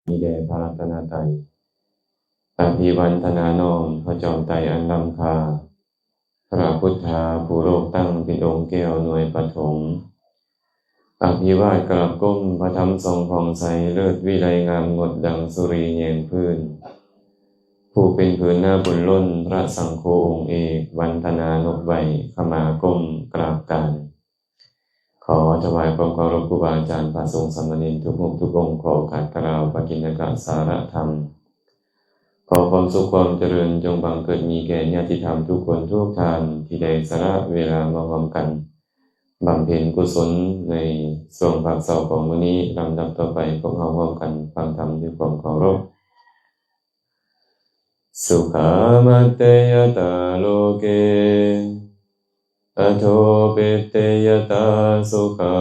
ມີແດ່ພະລັດຕະນະໄຕ. ອະພິວັນທະນານ້ອມພະຈອມໄຕອັນລ້ຳຄ່າ, ພະພຸດທາຜູ້ໂລກຕັ້ງເປັນອົງແກ້ວໜ່ວຍປະຖົມ. ອະພິວາດກາບກົ້ມພະທຳສ່ອງຜ່ອງໃສ, ເລີດວິໄລງາມງົດດັ່ງສຸຣີແຍງພື້ນ. ຜູ້ເປັນພື້ນໜ້າບຸນລົ້ນ, ພະສັງໂຄອົງເອກ, ວັນທະນານົບໄຫວ້, ຂະມາກົ້ມກາບການ. ຂໍຖວາຍຄວາມເຄົາລົບຄູບາອາຈານ, ພະສົງສາມະເນນທຸກຮູບທຸກອົງ, ຂໍໂອກາດກ່າວປະກິນນະກະສາລະທຳ. ຂໍຄວາມສຸກຄວາມຈະເລີນຈົ່ງບັງເກີດມີແກ່ຍາດຕິທຳທຸກຄົນທຸກທ່ານ ທີ່ໄດ້ສະຫຼະເວລາມາຮ່ວມກັນບຳເພັນກຸສົນໃນຊ່ວງພາກເຊົ້າຂອງມື້ນີ້. ລຳດັບຕໍ່ໄປ, ພວກເຮົາຮ່ວມກັນຟັງທຳດ້ວຍຄວາມເຄົາລົບ. ສຸຂາມັດເຕຍະຕາໂລເກ ອະໂທປັດເຕຍະຕາສຸຂາ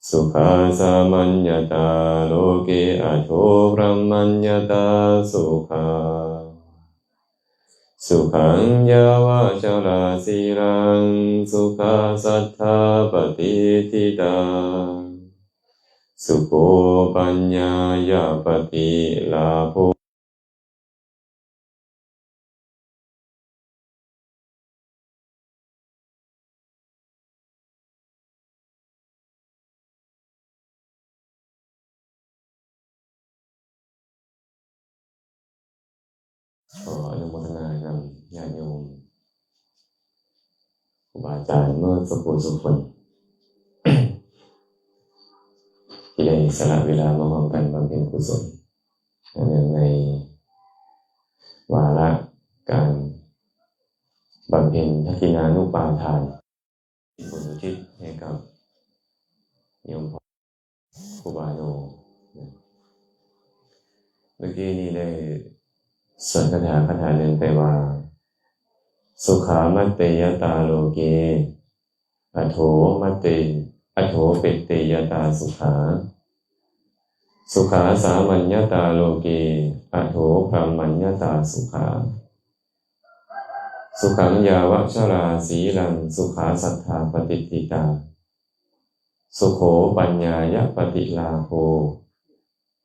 ສຸຂາສາມັນຍະຕາໂລເກ ອະໂທບຣະມັນຍະຕາສຸຂາ ສຸຂັງຍາວະຊະລາສີລັງ ສຸຂາສັດຖາປະຕິດຖິຕາ ສຸໂຂປັນຍາຍະປະຕິລາໂພ. ຂໍອະນຸໂມທະນານຳຍາດໂຍມ ຄູບາອາຈານເໝິດສຸຂູສຸຄົນ ທີ່ໄດ້ສະຫຼະເວລາມາຮ່ວມກັນບຳເພັນກຸສົນ ເນື່ອງໃນວາລະການບຳເພັນທັກຂິນານຸປາທານ ບຸນອຸທິດໃຫ້ກັບໂຍມພໍ່ ຄູບາໂນ. ເມື່ອກີ້ນີ້ໄດ້ສວດຄາຖາຄາຖາໜຶ່ງໄປວ່າ ສຸຂາມັດເຕຍະຕາໂລເກ ອະໂທມັດເຕ ອະໂທປັດເຕຍະຕາສຸຂາ ສຸຂາສາມັນຍະຕາໂລເກ ອະໂທບຣະມັນຍະຕາສຸຂາ ສຸຂັງຍາວະຊະລາສີລັງ ສຸຂາສັດຖາປະຕິດຖິຕາ ສຸໂຂປັນຍາຍະປະຕິລາໂພ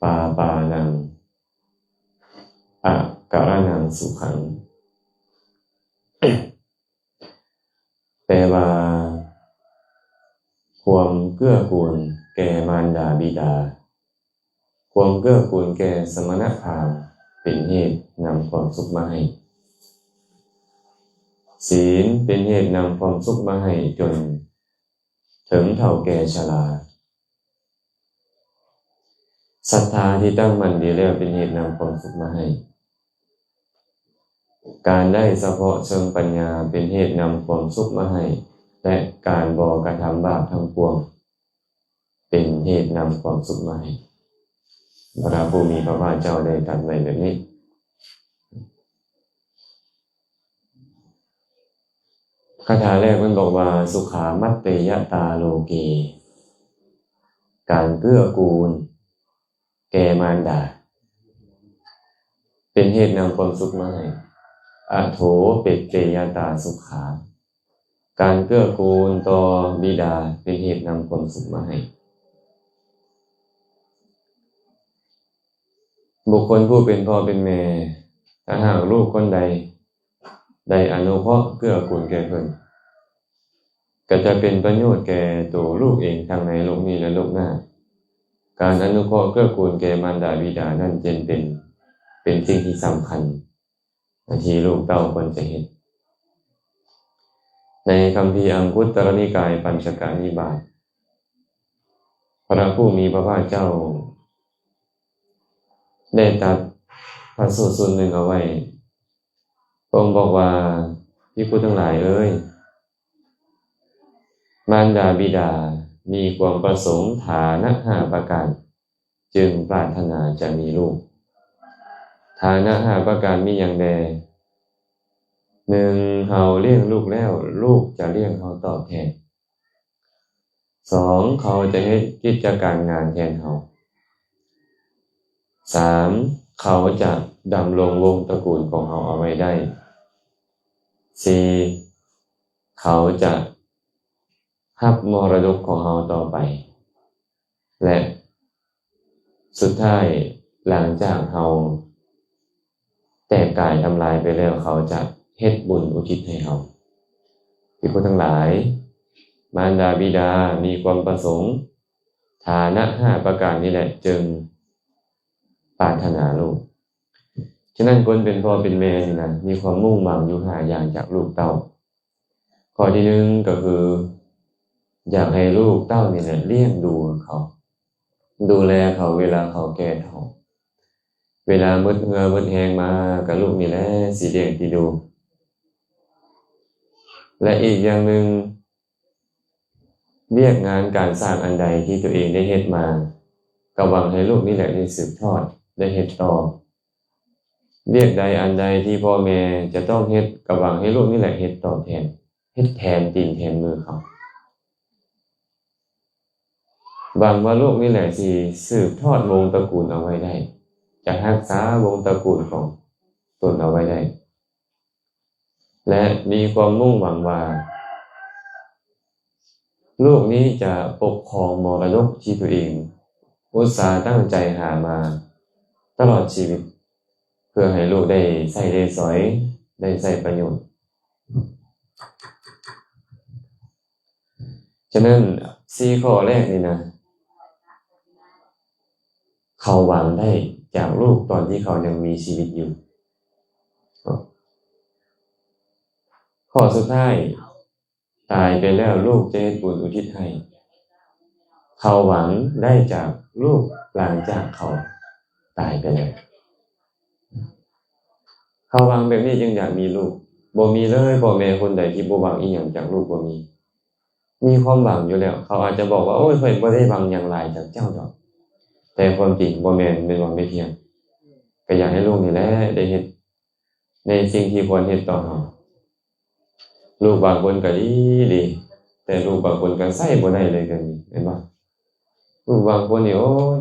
ປາປານັງ ອະກະລະນັງສຸຂັງ. ແປວ່າ ຄວາມເກື້ອກູນແກ່ມານດາບິດາ, ຄວາມເກື້ອກູນແກ່ສະມະນະພາມ ເປັນເຫດນຳຄວາມສຸກມາໃຫ້. ສິນເປັນເຫດນຳຄວາມສຸກມາໃຫ້ຈົນເຖິງເຖົ້າແກ່ຊະລາ. ສັດທາທີ່ຕັ້ງໝັ້ນດີແລ້ວເປັນເຫດນຳຄວາມສຸກມາໃຫ້. ການໄດ້ສະເພາະເຊີງປັນຍາເປັນເຫດນຳຄວາມສຸກມາໃຫ້ ແລະ ການບໍ່ກະທຳບາບທັງປວງ ເປັນເຫດນຳຄວາມສຸກມາໃຫ້. ພະຜູ້ມີພະພາກເຈົ້າໄດ້ຕັດໄວ້ແບບນີ້. ຄາຖາແລກມັນບອກວ່າ ສຸຂາມັດເຕຍະຕາໂລເກ ການເກື້ອກູນແກ່ມານດາ ເປັນເຫດນຳຄວາມສຸກມາໃຫ້. ອະໂທປັດເຕຍະຕາສຸຂາ ການເກື້ອກູນຕໍ່ບິດາເປັນເຫດນຳຄວາມສຸກມາໃຫ້. ບຸກຄົນຜູ້ເປັນພໍ່ເປັນແມ່ ຖ້າຫາກລູກຄົນໃດໄດ້ອະນຸເຄາະເກື້ອກູນແກ່ເພິ່ນ ກໍຈະເປັນປະໂຫຍດແກ່ໂຕລູກເອງທັງໃນໂລກນີ້ ແລະ ໂລກໜ້າ. ການອະນຸເຄາະເກື້ອກູນແກ່ມານດາບິດານັ້ນຈຶ່ງເປັນ ເປັນສິ່ງທີ່ສຳຄັນ ທີ່ລູກເຕົ້າຄວນຈະເຮັດ. ໃນຄຳພີອັງຄຸດຕະລະນິກາຍ ປັນຈະກະນິບາດ ພະຜູ້ມີພະພາກເຈົ້າໄດ້ຕັດພະສູດສູດໜຶ່ງເອົາໄວ້. ພະອົງບອກວ່າ ພິກຂຸທັງຫຼາຍເອີຍ, ມານດາບິດາມີຄວາມປະສົງຖານະຫ້າປະການ ຈຶ່ງປາດຖະໜາຈະມີລູກ. ຖານະຫ້າປະການມີຫຍັງແດ່? ໜຶ່ງ, ເຮົາລ້ຽງລູກແລ້ວ, ລູກຈະລ້ຽງເຮົາຕອບແທນ. ສອງ, ເຂົາຈະເຮັດກິດຈະການງານແທນເຮົາ. ສາມ, ເຂົາຈະດຳລົງວົງຕະກູນຂອງເຮົາເອົາໄວ້ໄດ້. ສີ່, ເຂົາຈະຮັບມໍລະດົກຂອງເຮົາຕໍ່ໄປ. ແລະ ສຸດທ້າຍຫຼັງຈາກເຮົາແຕກກາຍທຳລາຍໄປແລ້ວ ເຂົາຈະເຮັດບຸນອຸທິດໃຫ້ເຮົາ. ທີ່ຄົນທັງຫຼາຍ ມານດາບິດາມີຄວາມປະສົງ ຖານະຫ້າປະການນີ້ແຫຼະ ຈຶ່ງປາດຖະໜາລູກ. ສະນັ້ນ ຄົນເປັນພໍ່ເປັນແມ່ນີ້ນະ ມີຄວາມມຸ່ງຫວັງຢູ່ຫ້າຢ່າງຈາກລູກເຕົ້າ. ຂໍ້ທີໜຶ່ງກໍຄື ຢາກໃຫ້ລູກເຕົ້ານີ້ແຫຼະລ້ຽງດູເຂົາ ດູແລເຂົາເວລາເຂົາແກ່ເຖົ້າ. ເວລາໝົດເຫື່ອໝົດແຮງມາ ກໍລູກນີ້ແຫຼະຊິລ້ຽງຊິດູ. ແລະ ອີກຢ່າງໜຶ່ງ ວຽກງານການສ້າງອັນໃດທີ່ຕົວເອງໄດ້ເຮັດມາ ກໍຫວັງໃຫ້ລູກນີ້ແຫຼະໄດ້ສືບທອດ ໄດ້ເຮັດຕໍ່. ວຽກໃດອັນໃດທີ່ພໍ່ແມ່ຈະຕ້ອງເຮັດ ກໍຫວັງໃຫ້ລູກນີ້ແຫຼະເຮັດຕອບແທນ ເຮັດແທນຕີນແທນມືເຂົາ. ຫວັງວ່າລູກນີ້ແຫຼະຊິສືບທອດວົງຕະກູນເອົາໄວ້ໄດ້, ຈະຮັກສາວົງຕະກູນຂອງຕົນເອົາໄວ້ໄດ້ ແລະ ມີຄວາມມຸ່ງຫວັງວ່າ ລູກນີ້ຈະປົກຄອງມໍລະດົກທີ່ຕົວເອງອຸດສາຕັ້ງໃຈຫາມາຕະຫຼອດຊີວິດ ເພື່ອໃຫ້ລູກໄດ້ໃຊ້ໄດ້ສອຍ ໄດ້ໃຊ້ປະໂຫຍດ. ສະນັ້ນ ສີ່ຂໍ້ແລກນີ້ນະ ເຂົາຫວັງໄດ້ຈາກລູກຕອນທີ່ເຂົາຍັງມີຊີວິດຢູ່. ຂໍ້ສຸດທ້າຍ ຕາຍໄປແລ້ວລູກຈະເຮັດບຸນອຸທິດໃຫ້ ເຂົາຫວັງໄດ້ຈາກລູກຫຼັງຈາກເຂົາຕາຍໄປແລ້ວ. ເຂົາຫວັງແບບນີ້ຈຶ່ງຢາກມີລູກ. ບໍ່ມີເລີຍ ພໍ່ແມ່ຄົນໃດທີ່ບໍ່ຫວັງອີ່ຫຍັງຈາກລູກ ບໍ່ມີ. ມີຄວາມຫວັງຢູ່ແລ້ວ. ເຂົາອາດຈະບອກວ່າ ໂອ້ຍ ຂ້ອຍບໍ່ໄດ້ຫວັງຫຍັງຫຼາຍຈາກເຈົ້າດອກ. ແຕ່ຄວາມຈິງບໍ່ແມ່ນ, ແມ່ນບໍ່ ແມ່ນພຽງ? ກໍຢາກໃຫ້ລູກນີ້ແຫຼະໄດ້ເຮັດ ໃນສິ່ງທີ່ຄວນເຮັດຕໍ່ເຮົາ. ລູກບາງຄົນກໍດີດີ, ແຕ່ລູກບາງຄົນກໍໃຊ້ບໍ່ໄດ້ເລີຍກໍມີ, ແມ່ນບໍ່? ລູກບາງຄົນນີ້ ໂອ້ຍ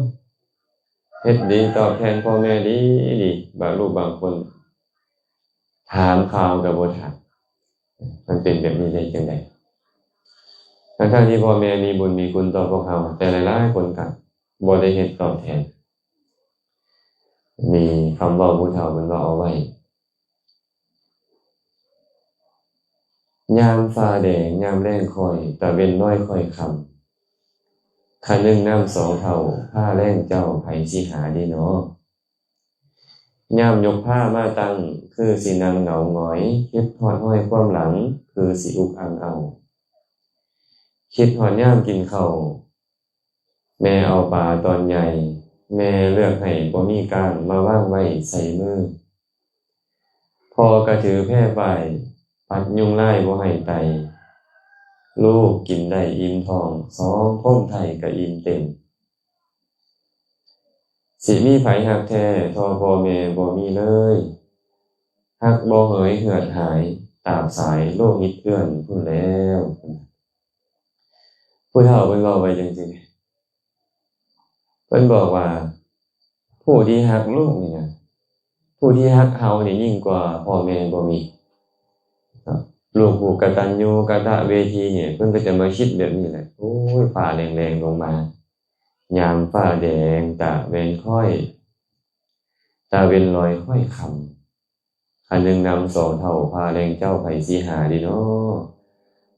ເຮັດດີຕອບແທນພໍ່ແມ່ດີດີ, ບາງ ລູກບາງຄົນຖາມຂ່າວກໍບໍ່ຖາມ. ມັນເປັນແບບນີ້ໄດ້ຈັ່ງໃດ? ທັງໆທີ່ພໍ່ແມ່ມີບຸນມີຄຸນຕໍ່ພວກເຮົາ, ແຕ່ຫຼາຍໆຄົນກໍບໍ່ໄດ້ເຮັດຕອບແທນ. ມີຄຳເວົ້າຜູ້ເຖົ້າເພິ່ນເວົ້າເອົາໄວ້, ຍາມຟ້າແດງ ຍາມແລ້ງຄ່ອຍ ຕາເວັນນ້ອຍຄ່ອຍຄ່ຳ, ຄັນໜຶ່ງນ້ຳສອງເທົ່າ ຟ້າແລ້ງເຈົ້າ ໃຜຊິຫາດີນໍ? ຍາມຍົກພ້າມາຕັ້ງ ຄືຊິນັ່ງເຫງົາຫງອຍ, ຄິດຮອດຮອຍຄວາມຫຼັງ ຄືຊິອຸກອັ່ງເອົ້າ. ຄິດຮອດຍາມກິນເຂົ້າ ແມ່ເອົາປາຕອນໃຫຍ່, ແມ່ເລືອກໃຫ້ບໍ່ມີກ້າງ ມາວາງໄວ້ໃສ່ມື. ພໍ່ກະຖືແຜ່ປ້າຍ ປັດຍຸງລາຍບໍ່ໃຫ້ໄຕ່. ລູກກິນໄດ້ອີ່ມທ້ອງ, ສອງຄົມໄຖກະອີ່ມເຕັມ. ຊິມີໃຜຮັກແທ້ທໍ່ພໍ່ແມ່ບໍ່ມີເລີຍ, ຮັກບໍ່ເຫຍເຫືອດຫາຍ ຕາບສາຍໂລຫິດເອື້ອນພຸ້ນແລ້ວ. ຜູ້ເຖົ້າເພິ່ນເວົ້າໄວ້ຈັ່ງຊີ້, ເພິ່ນບອກວ່າ ຜູ້ທີ່ຮັກລູກນີ້ນະ, ຜູ້ທີ່ຮັກເຮົານີ້ຍິ່ງກວ່າພໍ່ແມ່ບໍ່ມີ. ເນາະ ລູກຜູ້ກະຕັນຍູກະຕະເວທີນີ້ ເພິ່ນກໍຈະມາຄິດແບບນີ້ແຫຼະ, ໂອ້ຍ ຟ້າແລງໆລົງມາ, ຍາມຟ້າແດງ ຕາເວັນຄ່ອຍ, ຕາເວັນລອຍຄ່ອຍຄ່ຳ. ຄັນໜຶ່ງນ້ຳສອງເທົ່າ ຟ້າແລ້ງເຈົ້າ ໃຜຊິຫາດີນໍ?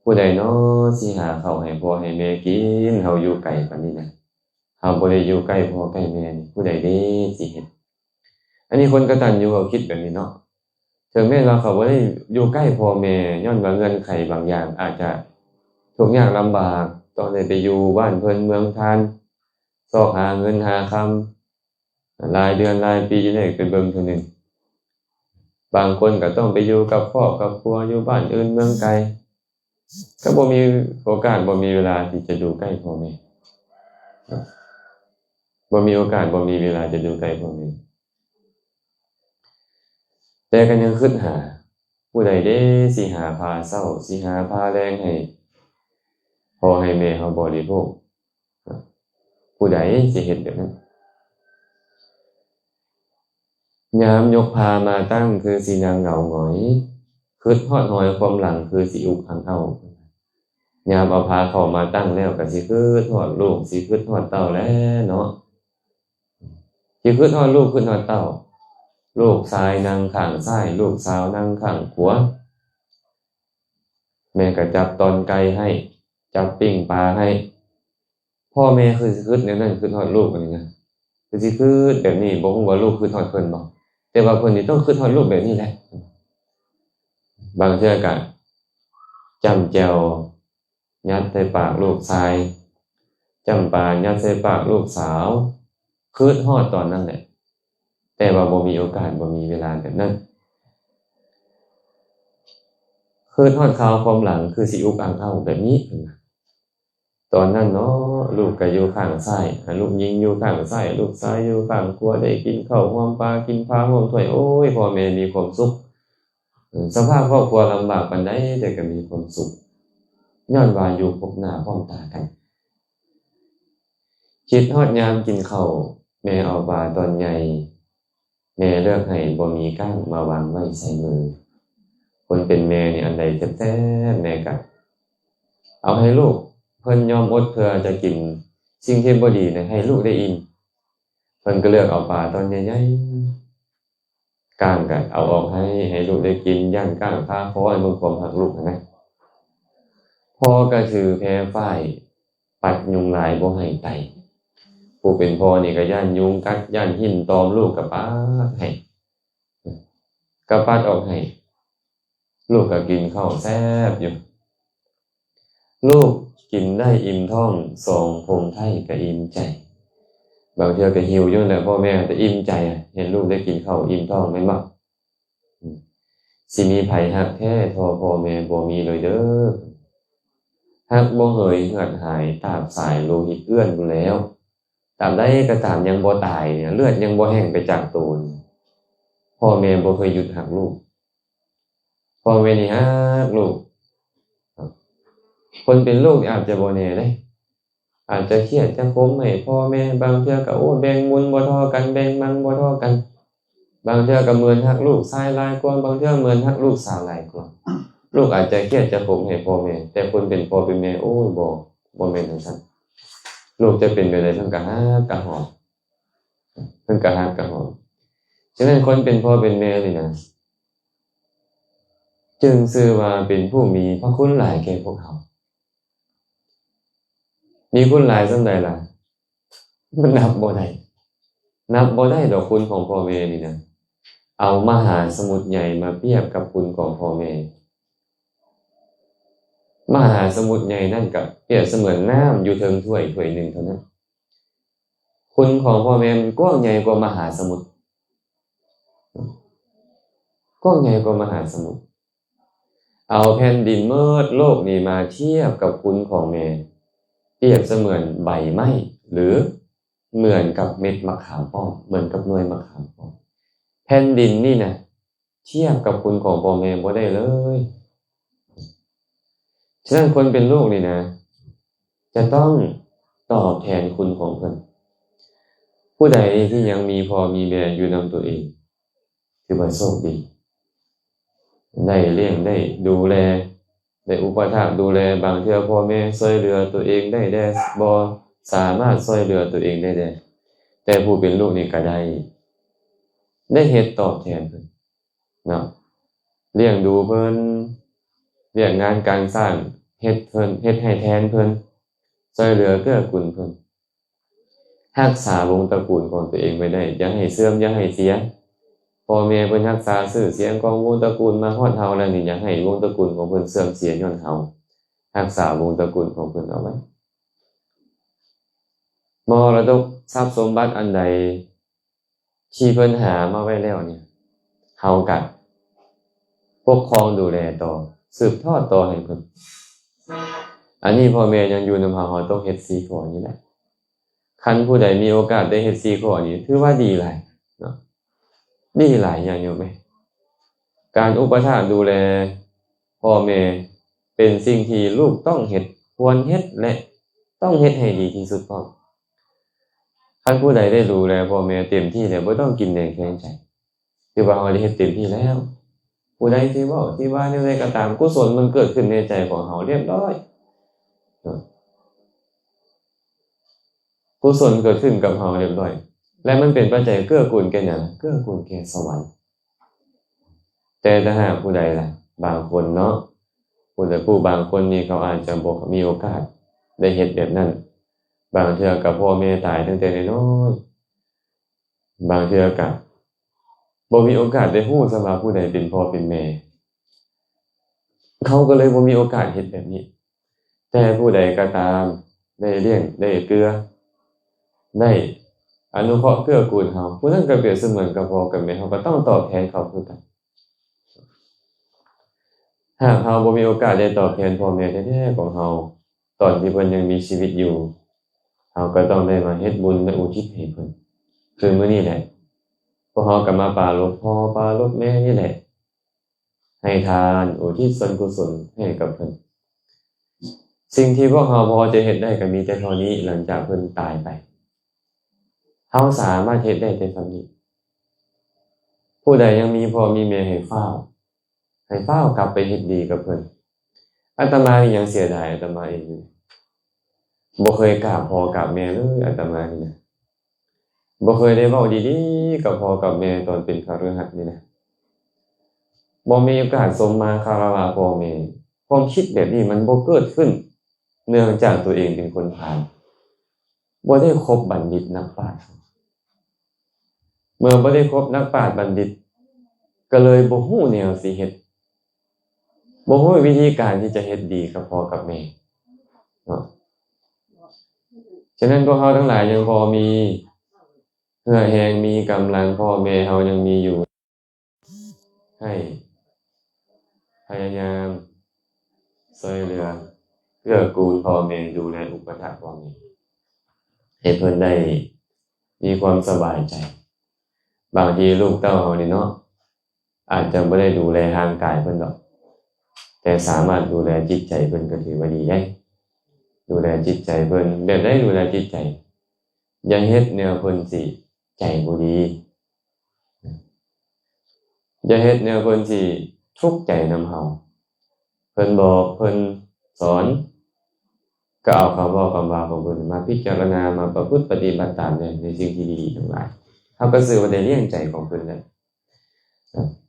ຜູ້ໃດນໍຊິຫາເຂົ້າໃຫ້ພໍ່ໃຫ້ແມ່ກິນ? ເຮົາຢູ່ໄກປານນີ້ນະ, ເຮົາບໍ່ໄດ້ຢູ່ໃກ້ພໍ່ໃກ້ແມ່ນີ້ ຜູ້ໃດເດຊິເຮັດ? ອັນນີ້ຄົນກະຕັນຍູເຂົາຄິດແບບນີ້ເນາະ. ເຖິງແມ່ນວ່າເຂົາບໍ່ໄດ້ຢູ່ໃກ້ພໍ່ແມ່ ຍ້ອນວ່າເງື່ອນໄຂບາງຢ່າງອາດຈະທຸກຍາກລຳບາກ, ຕ້ອງໄດ້ໄປຢູ່ບ້ານເພິ່ນເມືອງທ່ານ, ຊອກຫາເງິນຫາຄຳ ຫຼາຍເດືອນຫຼາຍປີ ຈັ່ງໄດ້ໄປເບິ່ງເທື່ອໜຶ່ງ. ບາງຄົນກໍຕ້ອງໄປຢູ່ກັບຄອບກັບຄົວ ຢູ່ບ້ານອື່ນເມືອງໄກ, ກໍບໍ່ມີໂອກາດ ບໍ່ມີເວລາທີ່ຈະຢູ່ໃກ້ພໍ່ແມ່, ບໍ່ມີໂອກາດ ບໍ່ມີເວລາຈະຢູ່ໃກ້ພໍ່ແມ່. ແຕ່ກໍຍັງຄິດຫາ, ຜູ້ໃດເດຊິຫາພາເຊົ້າ ຊິຫາພາແລງໃຫ້ພໍ່ໃຫ້ແມ່ເຮົາບໍລິໂພກ? ຜູ້ໃດຊິເຮັດແບບນັ້ນ? ຍາມຍົກພາມາຕັ້ງ ຄືຊິນັ່ງເຫງົາຫງອຍ, ຄິດຮອດຮອຍຄວາມຫຼັງ ຄືຊິອຸກອັ່ງເອົ້າ. ຍາມເອົາພາເຂົ້າມາຕັ້ງແລ້ວ ກໍຊິຄິດຮອດລູກ ຊິຄິດຮອດເຕົ້າແຫຼະເນາະ. ຊິຄຶດຮອດລູກຄຶດຮອດເຕົ້າ. ລູກຊາຍນັ່ງຂ້າງຊ້າຍ ລູກສາວນັ່ງຂ້າງຂວາ. ແມ່ກໍຈັບຕ່ອນໄກ່ໃຫ້ ຈັບປີ້ງປາໃຫ້. ພໍ່ແມ່ຄືຊິຄຶດແນວນັ້ນ ຄຶດຮອດລູກອັນນີ້ນະ ຄືຊິຄຶດແບບນີ້. ບໍ່ຮູ້ວ່າລູກຄຶດຮອດເພິ່ນບໍ່ ແຕ່ວ່າເພິ່ນນີ້ຕ້ອງຄຶດຮອດລູກແບບນີ້ແຫຼະ. ບາງເທື່ອກໍຈ້ຳແຈ່ວຍັດໃສ່ປາກລູກຊາຍ ຈ້ຳປາຍັດໃສ່ປາກລູກສາວ. ຄຶດຮອດຕອນນັ້ນແຫຼະ ແຕ່ວ່າບໍ່ມີໂອກາດ ບໍ່ມີເວລາແບບນັ້ນ. ຄຶດຮອດຄາວຄວາມຫຼັງ ຄືຊິອຸກອັ່ງເອົ້າແບບນີ້. ຕອນນັ້ນເນາະ ລູກກໍຢູ່ຂ້າງຊ້າຍ ລູກຍິງຢູ່ຂ້າງຊ້າຍ ລູກຊາຍຢູ່ຂ້າງຂວາ ໄດ້ກິນເຂົ້າຮ່ວມປາ ກິນພາຮ່ວມຖ້ວຍ. ໂອ້ຍ ພໍ່ແມ່ມີຄວາມສຸກ. ສະພາບຄອບຄົວລຳບາກປານໃດ ແຕ່ກໍມີຄວາມສຸກ ຍ້ອນວ່າຢູ່ພົບໜ້າພ້ອມຕາກັນ. ຄິດຮອດຍາມກິນເຂົ້າ ແມ່ເອົາປາຕອນໃຫຍ່ ແມ່ເລືອກໃຫ້ ບໍ່ມີກ້າງມາວາງໄວ້ໃສ່ມື. ຄົນເປັນແມ່ນີ້ ອັນໃດແຊບໆ ແມ່ກະເອົາໃຫ້ລູກ. ເພິ່ນຍອມອົດເພື່ອຈະກິນສິ່ງທີ່ບໍ່ດີໃຫ້ລູກໄດ້ອີ່ມ. ເພິ່ນກໍເລືອກເອົາປາຕອນໃຫຍ່ໆ ກ້າງກໍເອົາອອກໃຫ້ ໃຫ້ລູກໄດ້ກິນ ຢ້ານກ້າງຄາຄໍ. ໃຫ້ເບິ່ງຄວາມຮັກລູກຫັ້ນນະ. ພໍ່ກໍຖືແພຝ້າຍ ປັດຍຸງລາຍບໍ່ໃຫ້ໄຕ. ຜູ້ເປັນພໍ່ນີ້ກໍຢ້ານຍຸງກັດ ຢ້ານຫີນຕອມ ລູກກໍປັດໃຫ້ ກໍປັດອອກໃຫ້. ລູກກໍກິນເຂົ້າແຊບຢູ່. ລູກກິນໄດ້ອີ່ມທ້ອງ ສອງຜົມໄທກໍອີ່ມໃຈ. ບາງເທື່ອກໍຫິວຢູ່ແຫຼະ ພໍ່ແມ່ ແຕ່ອີ່ມໃຈ ເຫັນລູກໄດ້ກິນເຂົ້າອີ່ມທ້ອງແມ່ນບໍ່? ຊິມີໃຜຮັກແທ້ທໍ່ພໍ່ແມ່ບໍ່ມີເລີຍເດີ. ຮັກບໍ່ເຫີຍເຫືອດຫາຍ ຕາບສາຍໂລຫິດເອື້ອນພຸ້ນແລ້ວ. ຕາບໃດກໍຕາມຍັງບໍ່ຕາຍເນຍ ເລືອດຍັງບໍ່ແຫ້ງໄປຈາກໂຕນີ້ ພໍ່ແມ່ບໍ່ເຄີຍຢຸດຮັກລູກ. ພໍ່ແມ່ນີ້ຮັກລູກ. ຄົນເປັນລູກນີ້ອາດຈະບໍ່ແນ່ເດ້ ອາດຈະຄຽດຈະຂົມໃຫ້ພໍ່ແມ່. ບາງເທື່ອກໍ ໂອ້ ແບ່ງບຸນບໍ່ທໍ່ກັນ ແບ່ງມັນບໍ່ທໍ່ກັນ. ບາງເທື່ອກໍເໝືອນຮັກລູກຊາຍຫຼາຍກວ່າ ບາງເທື່ອເໝືອນຮັກລູກສາວຫຼາຍກວ່າ. ລູກອາດຈະຄຽດຈະຂົມໃຫ້ພໍ່ແມ່ ແຕ່ຄົນເປັນພໍ່ເປັນແມ່ ໂອ້ຍ ບໍ່ ບໍ່ແມ່ນຈັ່ງຊັ້ນ. ລູກຈະເປັນແບບໃດ ເພິ່ນກໍຮັກກໍຫອມ ເພິ່ນກໍຮັກກໍຫອມ. ສະນັ້ນຄົນເປັນພໍ່ເປັນແມ່ນີ້ນະ ຈຶ່ງຊື່ວ່າເປັນຜູ້ມີພະຄຸນຫຼາຍແກ່ພວກເຮົາ. ມີຄຸນຫຼາຍສ່ຳໃດລະ? ມັນນັບບໍ່ໄດ້ ນັບບໍ່ໄດ້ດອກຄຸນຂອງພໍ່ແມ່ນີ້ນະ. ເອົາມະຫາສະໝຸດໃຫຍ່ມາປຽບກັບຄຸນຂອງພໍ່ແມ່. ມະຫາສະໝຸດໃຫຍ່ນັ້ນກະປຽບສະເໝືອນນ້ຳຢູ່ເທິງຖ້ວຍຖ້ວຍໜຶ່ງເທົ່ານັ້ນ. ຄຸນຂອງພໍ່ແມ່ມັນກວ້າງໃຫຍ່ກວ່າມະຫາສະໝຸດ ກວ້າງໃຫຍ່ກວ່າມະຫາສະໝຸດ. ເອົາແຜ່ນດິນໝົດໂລກນີ້ມາທຽບກັບຄຸນຂອງແມ່ ປຽບສະເໝືອນໃບໄມ້ ຫຼື ເໝືອນກັບເມັດໝາກຂາມປ້ອມ ເໝືອນກັບໜ່ວຍໝາກຂາມປ້ອມ. ແຜ່ນດິນນີ້ນະ ທຽບກັບຄຸນຂອງພໍ່ແມ່ບໍ່ໄດ້ເລີຍ. ສະນັ້ນຄົນເປັນລູກນີ້ນະ ຈະຕ້ອງຕອບແທນຄຸນຂອງເພິ່ນ. ຜູ້ໃດທີ່ຍັງມີພໍ່ມີແມ່ຢູ່ນຳຕົວເອງ ຖືວ່າໂຊກດີ ໄດ້ລ້ຽງ ໄດ້ດູແລ ໄດ້ອຸປະຖາກດູແລ. ບາງເທື່ອພໍ່ແມ່ຊ່ວຍເຫຼືອຕົວເອງໄດ້ແດ່ ບໍ່ສາມາດຊ່ວຍເຫຼືອຕົວເອງໄດ້ແດ່ ແຕ່ຜູ້ເປັນລູກນີ້ກໍໄດ້ ໄດ້ເຮັດຕອບແທນເພິ່ນເນາະ ລ້ຽງດູເພິ່ນ ວຽກງານການສ້າງ ເຮັດເພິ່ນ ເຮັດໃຫ້ແທນເພິ່ນ ຊ່ວຍເຫຼືອເກື້ອກຸນເພິ່ນ. ຮັກສາວົງຕະກູນຂອງຕົວເອງໄວ້ໄດ້ ຢ່າໃຫ້ເສື່ອມ ຢ່າໃຫ້ເສຍ. ພໍ່ແມ່ເພິ່ນຮັກສາຊື່ສຽງຂອງວົງຕະກູນມາຮອດເຮົາແລ້ວນີ້ ຢ່າໃຫ້ວົງຕະກູນຂອງເພິ່ນເສື່ອມເສຍຍ້ອນເຮົາ. ຮັກສາວົງຕະກູນຂອງເພິ່ນເອົາໄວ້. ມໍລະດົກຊັບສົມບັດອັນໃດ ທີ່ເພິ່ນຫາມາໄວ້ແລ້ວນີ້ ເຮົາກະປົກຄອງດູແລຕໍ່ ສືບທອດຕໍ່ໃຫ້ເພິ່ນ. ອັນນີ້ພໍ່ແມ່ຍັງຢູ່ນຳເຮົາ ເຮົາຕ້ອງເຮັດສີ່ຂໍ້ນີ້ແຫຼະ. ຄັນຜູ້ໃດມີໂອກາດໄດ້ເຮັດສີ່ຂໍ້ນີ້ ຖືວ່າດີຫຼາຍເນາະ ດີຫຼາຍ ຍາດໂຍມເອີຍ. ການອຸປະຖາກດູແລພໍ່ແມ່ ເປັນສິ່ງທີ່ລູກຕ້ອງເຮັດ ຄວນເຮັດ ແລະ ຕ້ອງເຮັດໃຫ້ດີທີ່ສຸດພ້ອມ. ຄັນຜູ້ໃດໄດ້ດູແລພໍ່ແມ່ເຕັມທີ່ແລ້ວ ບໍ່ຕ້ອງກິນແໜງແຄງໃຈ ຖືວ່າເຮົາໄດ້ເຮັດເຕັມທີ່ແລ້ວ. ຜູ້ໃດທີ່ເວົ້າທີ່ວ່າແນວໃດກໍຕາມ ກຸສົນມັນເກີດຂຶ້ນໃນໃຈຂອງເຮົາລຽບລ້ອຍເນາະ ກຸສົນເກີດຂຶ້ນກັບເຮົາລຽບລ້ອຍ. ແລະ ມັນເປັນປັດໄຈເກື້ອກູນແກ່ຫຍັງ? ເກື້ອກູນແກ່ສະຫວັນ. ແຕ່ຖ້າຫາກຜູ້ໃດລະ ບາງຄົນເນາະ ຜູ້ໃດ ຜູ້ບາງຄົນນີ້ ເຂົາອາດຈະບໍ່ມີໂອກາດໄດ້ເຮັດແບບນັ້ນ, ບາງເທື່ອກໍພໍ່ແມ່ຕາຍຕັ້ງແຕ່ນ້ອຍໆ, ບາງເທື່ອກໍບໍ່ມີໂອກາດໄດ້ຮູ້ຊ້ຳວ່າຜູ້ໃດເປັນພໍ່ເປັນແມ່, ເຂົາກໍເລີຍບໍ່ມີໂອກາດເຮັດແບບນີ້. ແຕ່ຜູ້ໃດກໍຕາມ ໄດ້ລ້ຽງ ໄດ້ເກືອ ໄດ້ອະນຸເຄາະເກື້ອກູນເຮົາ, ຜູ້ນັ້ນກໍປຽບສະເໝືອນກັບພໍ່ກັບແມ່, ເຮົາກໍຕ້ອງຕອບແທນເຂົາຄືກັນ. ຫາກເຮົາບໍ່ມີໂອກາດໄດ້ຕອບແທນພໍ່ແມ່ແທ້ໆຂອງເຮົາ ຕອນທີ່ເພິ່ນຍັງມີຊີວິດຢູ່, ເຮົາກໍຕ້ອງໄດ້ມາເຮັດບຸນ ແລະ ອຸທິດໃຫ້ເພິ່ນ. ຄືມື້ນີ້ແຫຼະ ພວກເຮົາກໍມາປາລົບພໍ່ປາລົບແມ່ນີ້ແຫຼະ, ໃຫ້ທານ ອຸທິດສ່ວນກຸສົນໃຫ້ກັບເພິ່ນ. ສິ່ງທີ່ພວກເຮົາພໍຈະເຮັດໄດ້ກໍມີແຕ່ເທົ່ານີ້, ຫຼັງຈາກເພິ່ນຕາຍໄປ ເຮົາສາມາດເຮັດໄດ້ແຕ່ສ່ຳນີ້. ຜູ້ໃດຍັງມີພໍ່ມີແມ່ ໃຫ້ຟ້າວ ໃຫ້ຟ້າວກັບໄປເຮັດດີກັບເພິ່ນ. ອາດຕະມານີ້ຍັງເສຍດາຍອາດຕະມາເອງຢູ່, ບໍ່ເຄີຍກາບພໍ່ກາບແມ່ເລີຍອາດຕະມານີ້ນະ. ບໍ່ເຄີຍໄດ້ເວົ້າດີໆກັບພໍ່ກັບແມ່ຕອນເປັນຄະລືຫັດນີ້ນະ. ບໍ່ມີໂອກາດສົມມາຄາລະວະພໍ່ແມ່. ຄວາມຄິດແບບນີ້ມັນບໍ່ເກີດຂຶ້ນ ເນື່ອງຈາກຕົວເອງເປັນຄົນພານ, ບໍ່ໄດ້ຄົບບັນດິດນັກປາດ. ເມື່ອບໍ່ໄດ້ຄົບນັກປາດບັນດິດ ກໍເລີຍບໍ່ຮູ້ແນວຊິເຮັດ, ບໍ່ຮູ້ວິທີການທີ່ຈະເຮັດດີກັບພໍ່ກັບແມ່ເນາະ. ສະນັ້ນ ພວກເຮົາທັງຫຼາຍຍັງພໍມີເຫື່ອແຮງ ມີກຳລັງ, ພໍ່ແມ່ເຮົາຍັງມີຢູ່, ໃຫ້ພະຍາຍາມຊ່ວຍເຫຼືອເກື້ອກູນພໍ່ແມ່, ດູແລອຸປະຖາກພໍ່ແມ່ ໃຫ້ເພິ່ນໄດ້ມີຄວາມສະບາຍໃຈ. ບາງທີລູກເຕົ້າເຮົານີ້ເນາະ ອາດຈະບໍ່ໄດ້ດູແລຮ່າງກາຍເພິ່ນດອກ, ແຕ່ສາມາດດູແລຈິດໃຈເພິ່ນກໍຖືວ່າດີໄດ໋. ດູແລຈິດໃຈເພິ່ນ. ແບບໃດດູແລຈິດໃຈ? ຢ່າເຮັດແນວເພິ່ນຊິໃຈບໍ່ດີ, ຢ່າເຮັດແນວເພິ່ນຊິທຸກໃຈນຳເຮົາ. ເພິ່ນບອກ ເພິ່ນສອນ ກໍເອົາຄຳເວົ້າຄຳວ່າຂອງເພິ່ນມາພິຈາລະນາ, ມາປະພຶດປະຕິບັດຕາມໃນ ໃນສິ່ງທີ່ດີໆທັງຫຼາຍ. ເຮົາກໍຊື່ວ່າໄດ້ລ້ຽງໃຈຂອງເພິ່ນແລ້ວ,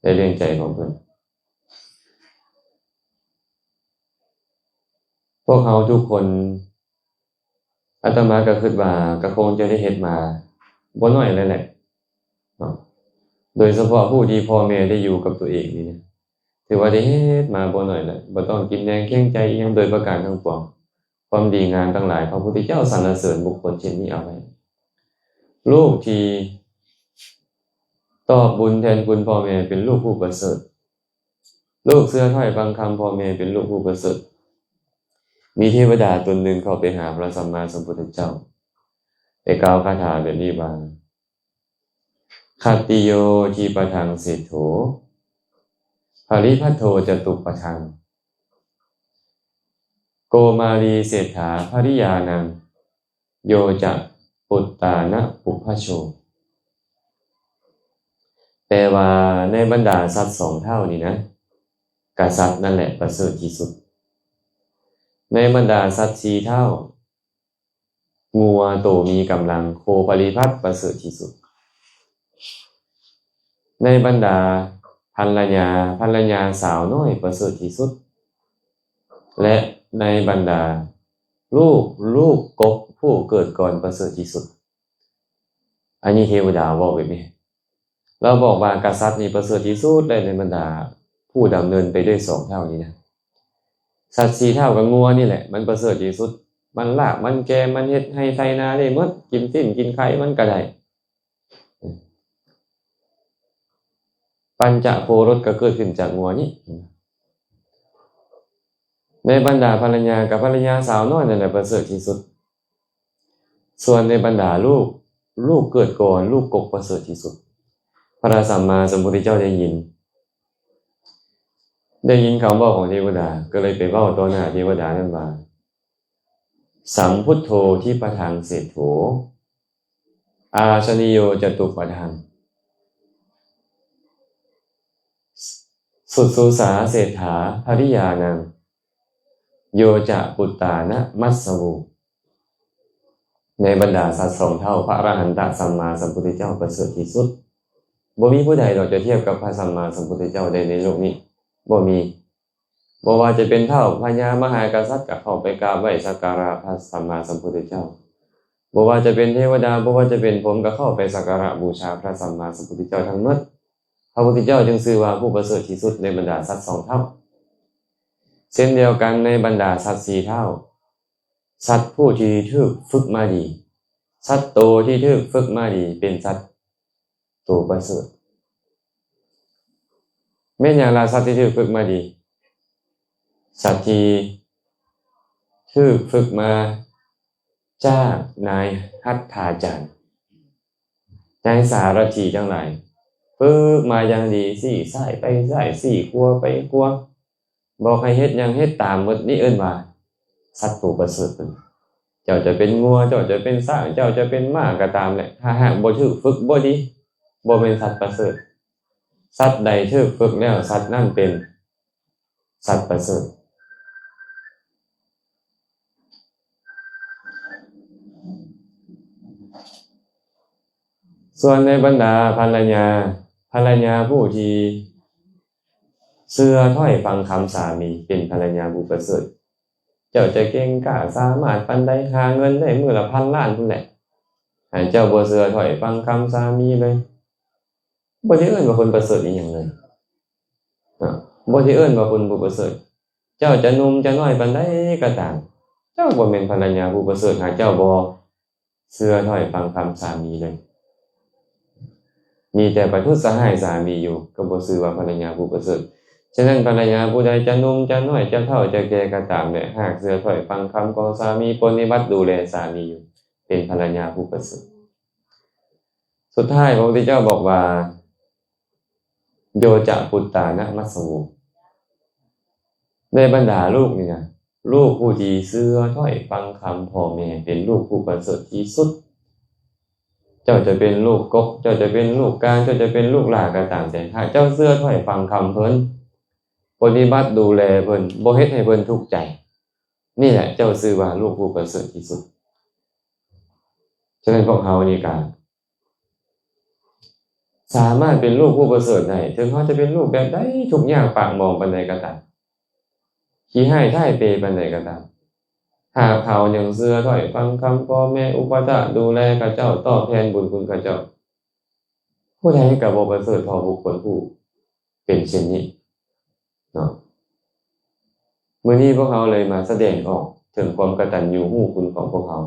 ໄດ້ລ້ຽງໃຈຂອງເພິ່ນ. ພວກເຮົາທຸກຄົນ ອາດຕະມາກໍຄິດວ່າກໍຄົງຈະໄດ້ເຮັດມາບໍ່ໜ້ອຍແລ້ວແຫຼະເນາະ, ໂດຍສະເພາະຜູ້ທີ່ພໍ່ແມ່ໄດ້ຢູ່ກັບຕົວເອງນີ້ນະ ຖືວ່າໄດ້ເຮັດມາບໍ່ໜ້ອຍແລ້ວ, ບໍ່ຕ້ອງກິນແນງແຂງໃຈອີ່ຫຍັງໂດຍປະການທັງປວງ. ຄວາມດີງາມທັງຫຼາຍ ພະພຸດທະເຈົ້າສັນລະເສີນບຸກຄົນເຊັ່ນນີ້ເອົາໄວ້. ລູກທີ່ຕອບບຸນແທນຄຸນພໍ່ແມ່ເປັນລູກຜູ້ປະເສີດ. ລູກເຊື່ອຖ້ອຍຟັງຄຳພໍ່ແມ່ເປັນລູກຜູ້ປະເສີດ. ມີເທວະດາຕົນໜຶ່ງເຂົ້າໄປຫາພະສຳມາສຳພຸດທະເຈົ້າ ໄດ້ກ່າວຄາຖາແບບນີ້ວ່າ ຂັດຕິໂຍທິປະທັງເສດໂຖ ປະລິພັດໂທຈະຕຸປະທັງ ໂກມາລີເສດຖາພະລິຍານັງ ໂຍຈະປຸດຕານະປຸບພະໂຊ. ແປວ່າໃນບັນດາສັດສອງເຖົ້ານີ້ນະ ກະສັດນັ້ນແຫຼະປະເສີດທີ່ສຸດ. ໃນບັນດາສັດສີ່ເຖົ້າ ງົວໂຕມີກຳລັງ ໂຄພະລິພັດປະເສີດທີ່ສຸດ. ໃນບັນດາພັນລະຍາ ພັນລະຍາສາວນ້ອຍປະເສີດທີ່ສຸດ ແລະ ໃນບັນດາລູກ ລູກກົກຜູ້ເກີດກ່ອນປະເສີດທີ່ສຸດ. ອັນນີ້ເທວະດາເວົ້າແບບນີ້. ລາວບອກວ່າກະສັດນີ້ປະເສີດທີ່ສຸດແລ້ວໃນບັນດາຜູ້ດຳເນີນໄປດ້ວຍສອງເຖົ້ານີ້ນະ. ສັດສີ່ເຖົ້າກໍງົວນີ້ແຫຼະ ມັນປະເສີດທີ່ສຸດ. ມັນລາກ ມັນແກ່ ມັນເຮັດໄຮ່ໄຖນາໄດ້ໝົດ, ກິນຊີ້ນກິນໄຂ່ມັນກໍໄດ້. ປັນຈະໂອລົດກໍເກີດຂຶ້ນຈາກງົວນີ້. ໃນບັນດາພັນລະຍາ ກໍພັນລະຍາສາວນ້ອຍນັ້ນແຫຼະປະເສີດທີ່ສຸດ. ສ່ວນໃນບັນດາລູກ ລູກເກີດກ່ອນ ລູກກົກປະເສີດທີ່ສຸດ. ພະສຳມາສຳພຸດທະເຈົ້າໄດ້ຍິນ ໄດ້ຍິນຄຳເວົ້າຂອງເທວະດາ ກໍເລີຍໄປເວົ້າຕໍ່ໜ້າເທວະດານັ້ນວ່າ ສຳພຸດໂທທິປະທັງເສດໂຖ ອາຊະນິໂຍຈະຕຸປະທັງ ສຸຊູສາເສດຖາພະລິຍານັງ ໂຍຈະປຸດຕານະມັດສະໂວ. ໃນບັນດາສັດສອງເທົ່າ ພະອະລະຫັນຕະສຳມາສຳພຸດທະເຈົ້າປະເສີດທີ່ສຸດ. ບໍ່ມີຜູ້ໃດດອກຈະທຽບກັບພະສຳມາສຳພຸດທະເຈົ້າໄດ້ໃນໂລກນີ້, ບໍ່ມີ. ບໍ່ວ່າຈະເປັນທ້າວພະຍາມະຫາກະສັດ ກໍເຂົ້າໄປກາບໄຫວ້ສັກກາລະພະສຳມາສຳພຸດທະເຈົ້າ. ບໍ່ວ່າຈະເປັນເທວະດາ, ບໍ່ວ່າຈະເປັນພົມ ກໍເຂົ້າໄປສັກກາລະບູຊາພະສຳມາສຳພຸດທະເຈົ້າທັງໝົດ. ພະພຸດທະເຈົ້າຈຶ່ງຊື່ວ່າຜູ້ປະເສີດທີ່ສຸດໃນບັນດາສັດສອງເທົ່າ. ເຊັ່ນດຽວກັນໃນບັນດາສັດສີ່ເທົ່າ, ສັດຜູ້ທີ່ຖືກຝຶກມາດີ, ສັດໂຕທີ່ຖືກຝຶກມາດີ ເປັນສັດໂຕປະເສີດ. ແມ່ນຫຍັງລະສັດທີ່ຖືກຝຶກມາດີ? ສັດທີ່ຖືກຝຶກມາຈາກນາຍຫັດຖາຈານ, ນາຍສາລະຖີທັງຫຼາຍ, ຝຶກມາຢ່າງດີ, ຊີ້ຊ້າຍໄປຊ້າຍ, ຊີ້ຂວາໄປຂວາ, ບອກໃຫ້ເຮັດຫຍັງເຮັດຕາມໝົດ, ນີ້ເອີ້ນວ່າສັດໂຕປະເສີດ. ເຈົ້າຈະເປັນງົວ, ເຈົ້າຈະເປັນຊ້າງ, ເຈົ້າຈະເປັນມ້າກໍຕາມແຫຼະ, ຖ້າຫາກບໍ່ຖືກຝຶກບໍ່ດີ, ບໍ່ແມ່ນສັດປະເສີດ. ສັດໃດຖືກຝຶກແລ້ວ, ສັດນັ້ນເປັນສັດປະເສີດ. ສ່ວນໃນບັນດາພັນລະຍາ, ພັນລະຍາຜູ້ທີ່ເຊື່ອຖ້ອຍຟັງຄຳສາມີ ເປັນພັນລະຍາຜູ້ປະເສີດ. ເຈົ້າຈະເກັ່ງກ້າສາມາດປານໃດ, ຫາເງິນໄດ້ມື້ລະພັນລ້ານພຸ້ນແຫຼະ, ຫາກເຈົ້າບໍ່ເຊື່ອຖ້ອຍຟັງຄຳສາມີເລີຍ, ບໍ່ໄດ້ເອີ້ນວ່າຄົນປະເສີດອີ່ຫຍັງເລີຍ, ເນາະ, ບໍ່ໄດ້ເອີ້ນວ່າຄົນຜູ້ປະເສີດ. ເຈົ້າຈະໜຸ່ມຈະນ້ອຍປານໃດກໍຕາມ, ເຈົ້າບໍ່ແມ່ນພັນລະຍາຜູ້ປະເສີດ ຫາກເຈົ້າບໍ່ເຊື່ອຖ້ອຍຟັງຄຳສາມີເລີຍ. ມີແຕ່ປະທຸດສະຫາຍສາມີຢູ່, ກໍບໍ່ຊື່ວ່າພັນລະຍາຜູ້ປະເສີດ. ສະນັ້ນ ພັນລະຍາຜູ້ໃດຈະໜຸ່ມຈະນ້ອຍ, ຈະເຖົ້າຈະແກ່ກໍຕາມແຫຼະ, ຫາກເຊື່ອຖ້ອຍຟັງຄຳຂອງສາມີ, ປະຕິບັດດູແລສາມີຢູ່, ເປັນພັນລະຍາຜູ້ປະເສີດ. ສຸດທ້າຍ ພະພຸດທະເຈົ້າບອກວ່າ ໂຍຈະປຸດຕານະມັດສະໂວ, ໃນບັນດາລູກນີ້ນະ, ລູກຜູ້ທີ່ເຊື່ອຖ້ອຍຟັງຄຳພໍ່ແມ່ ເປັນລູກຜູ້ປະເສີດທີ່ສຸດ. ເຈົ້າຈະເປັນລູກກົກ, ເຈົ້າຈະເປັນລູກກາງ, ເຈົ້າຈະເປັນລູກຫຼ້າກໍຕາມແຕ່, ຖ້າເຈົ້າເຊື່ອຖ້ອຍຟັງຄຳເພິ່ນ, ປະຕິບັດດູແລເພິ່ນ, ບໍ່ເຮັດໃຫ້ເພິ່ນທຸກໃຈ, ນີ້ແຫຼະເຈົ້າຊື່ວ່າລູກຜູ້ປະເສີດທີ່ສຸດ. ສະນັ້ນ ພວກເຮົານີ້ກະ ສາມາດເປັນລູກຜູ້ປະເສີດໄດ້, ເຖິງເຮົາຈະເປັນລູກແບບໃດ, ທຸກຍາກປາກໝອງປານໃດກໍຕາມ, ຂີ້ຮ້າຍທ້າຍເປປານໃດກໍຕາມ, ຫາກເຮົາຍັງເຊື່ອຖ້ອຍຟັງຄຳພໍ່ແມ່, ອຸປະຖາກດູແລເຂົາເຈົ້າ, ຕອບແທນບຸນຄຸນເຂົາເຈົ້າ, ຜູ້ໃດກໍບໍ່ປະເສີດເທົ່າບຸກຄົນຜູ້ ເປັນເຊັ່ນນີ້ເນາະ. ມື້ນີ້ພວກເຮົາເລີຍມາສະແດງອອກເຖິງຄວາມກະຕັນຍູຮູ້ຄຸນຂອງພວກເຮົາ.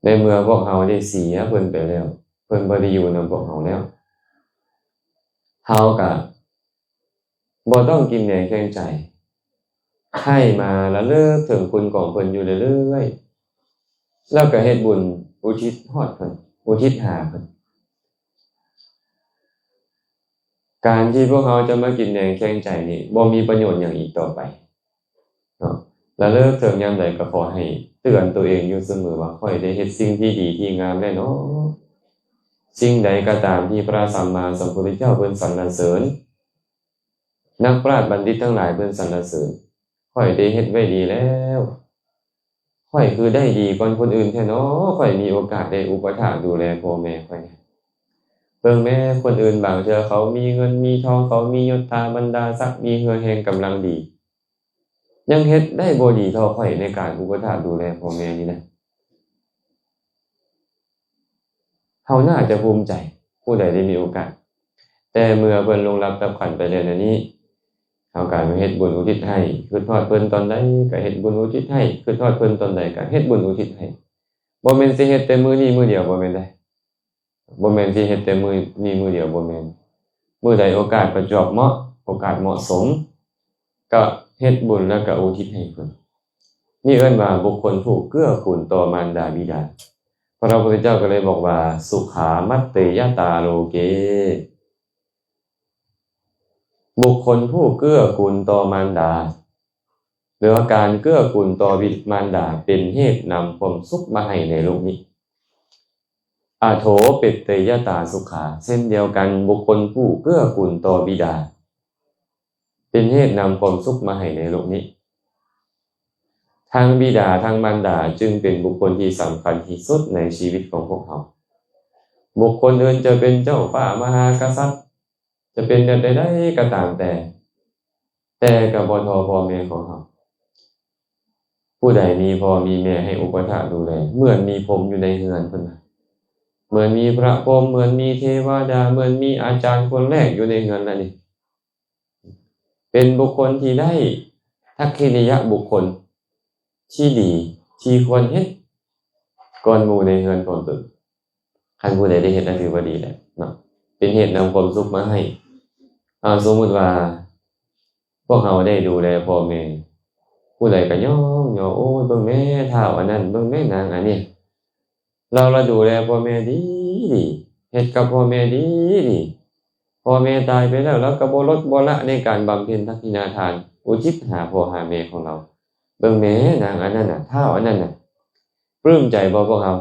ໃນເມື່ອພວກເຮົາໄດ້ເສຍເພິ່ນໄປແລ້ວ, ເພິ່ນບໍ່ໄດ້ຢູ່ນຳພວກເຮົາແລ້ວ, ເຮົາກະບໍ່ຕ້ອງກິນແໜງແຂງໃຈ, ໃຫ້ມາລະເລີກເຖິງຄຸນຂອງເພິ່ນຢູ່ເລື້ອຍໆ, ແລ້ວກະເຮັດບຸນອຸທິດຮອດເພິ່ນ, ອຸທິດຫາເພິ່ນ. ການທີ່ພວກເຮົາຈະມາກິນແໜງແຂງໃຈນີ້ ບໍ່ມີປະໂຫຍດຫຍັງອີກຕໍ່ໄປເນາະ. ລະເລີກເຖິງຍາມໃດກໍຂໍໃຫ້ເຕືອນຕົວເອງຢູ່ສະເໝີວ່າ ຂ້ອຍໄດ້ເຮັດສິ່ງທີ່ດີທີ່ງາມແລ້ວເນາະ. ສິ່ງໃດກໍຕາມທີ່ພະສຳມາສຳພຸດທະເຈົ້າເພິ່ນສັນລະເສີນ, ນັກປາດບັນດິດທັງຫຼາຍເພິ່ນສັນລະເສີນ, ຂ້ອຍໄດ້ເຮັດໄວ້ດີແລ້ວ. ຂ້ອຍຄືໄດ້ດີກ່ອນຄົນອື່ນແທ້ເນາະ, ຂ້ອຍມີໂອກາດໄດ້ອຸປະຖາກດູແລພໍ່ແມ່ຂ້ອຍ. ເບິ່ງແມ້ ຄົນອື່ນບາງເທື່ອເຂົາມີເງິນມີທອງ, ເຂົາມີຍົດຖາບັນດາສັກ, ມີເຫື່ອແຮງກຳລັງດີ, ຍັງເຮັດໄດ້ບໍ່ດີເທົ່າຂ້ອຍໃນການອຸປະຖາກດູແລພໍ່ແມ່ນີ້ນະ. ເຮົາໜ້າຈະພູມໃຈ ຜູ້ໃດໄດ້ມີໂອກາດ. ແຕ່ເມື່ອເພິ່ນລ່ວງລັບດັບຂັນໄປແລ້ວແນວນີ້, ເຮົາກໍມາເຮັດບຸນອຸທິດໃຫ້, ຄຶດຮອດເພິ່ນຕອນໃດກໍເຮັດບຸນອຸທິດໃຫ້, ຄຶດຮອດເພິ່ນຕອນໃດກໍເຮັດບຸນອຸທິດໃຫ້. ບໍ່ແມ່ນຊິເຮັດແຕ່ມື້ນີ້ມື້ດຽວ, ບໍ່ແມ່ນເດ້. ບໍ່ແມ່ນຊິເຮັດແຕ່ມື້ນີ້ມື້ດຽວ, ບໍ່ແມ່ນ. ມື້ໃດໂອກາດປະຈວບເໝາະ, ໂອກາດເໝາະສົມ, ກໍເຮັດບຸນແລ້ວກໍອຸທິດໃຫ້ເພິ່ນ. ນີ້ເອີ້ນວ່າບຸກຄົນຜູ້ເກື້ອກູນຕໍ່ມານດາບິດາ. ພະພຸດທະເຈົ້າກໍເລີຍບອກວ່າ ສຸຂາມັດເຕຍະຕາໂລເກ. ບຸກຄົນຜູ້ເກື້ອກູນຕໍ່ມານດາ ຫຼືວ່າການເກື້ອກູນຕໍ່ບິດມານດາ ເປັນເຫດນຳຄວາມສຸກມາໃຫ້ໃນໂລກນີ້. ອະໂຖ ປັດເຕຍະຕາສຸຂາ, ເຊັ່ນດຽວກັນ ບຸກຄົນຜູ້ເກື້ອກູນຕໍ່ບິດາ ເປັນເຫດນຳຄວາມສຸກມາໃຫ້ໃນໂລກນີ້. ທ ທັງບິດາທັງມານດາຈຶ່ງເປັນບຸກຄົນທີ່ສຳຄັນທີ່ສຸດໃນຊີວິດຂອງພວກເຮົາ. ບຸກຄົນອື່ນຈະເປັນເຈົ້າຟ້າມະຫາກະສັດ, ຈະເປັນແບບໃດໆກໍຕາມແຕ່, ແຕ່ກໍບໍ່ທໍ່ພໍ່ແມ່ຂອງເຮົາ. ຜູ້ໃດມີພໍ່ມີແມ່ໃຫ້ອຸປະຖາກດູແລ, ເໝືອນມີພົມຢູ່ໃນເຮືອນ, ເພິ່ນວ່າ, ເໝືອນມີພະພົມ, ເໝືອນມີເທວະດາ, ເໝືອນມີອາຈານຄົນແລກຢູ່ໃນເຮືອນລະນີ້. ເປັນບຸກຄົນທີ່ໄດ້ທັກຂະນິຍະບຸກຄົນທີ່ດີ ທີ່ຄວນເຮັດກ່ອນໝູ່ໃນເຮືອນຂອງຕົນ. ຄັນຜູ້ໃດໄດ້ເຮັດລະຖືວ່າດີແລ້ວເນາະ, ເປັນເຫດນຳຄວາມສຸກມາໃຫ້. ອາ ສົມມຸດວ່າພວກເຮົາໄດ້ດູແລພໍ່ແມ່, ຜູ້ໃດກໍຍ້ອງຍໍ, ໂອ້ຍ ເບິ່ງແມ້ທ້າວອັນນັ້ນ, ເບິ່ງແມ້ນາງອັນນີ້. ລາວລະດູແລພໍ່ແມ່ດີໆ, ເຮັດກັບພໍ່ແມ່ດີໆ. ພໍ່ແມ່ຕາຍໄປແລ້ວ, ລາວກໍບໍ່ລົດບໍ່ລະໃນການບຳເພັນທັກຂະນິຍະທານ ອຸທິດຫາພໍ່ຫາແມ່ຂອງລາວ. ເບິ່ງແມ້ນາງອັນນັ້ນນະ, ທ້າວອັນນັ້ນນະ. ປຶ້ມໃຈບໍ່ພວກເຮົາ?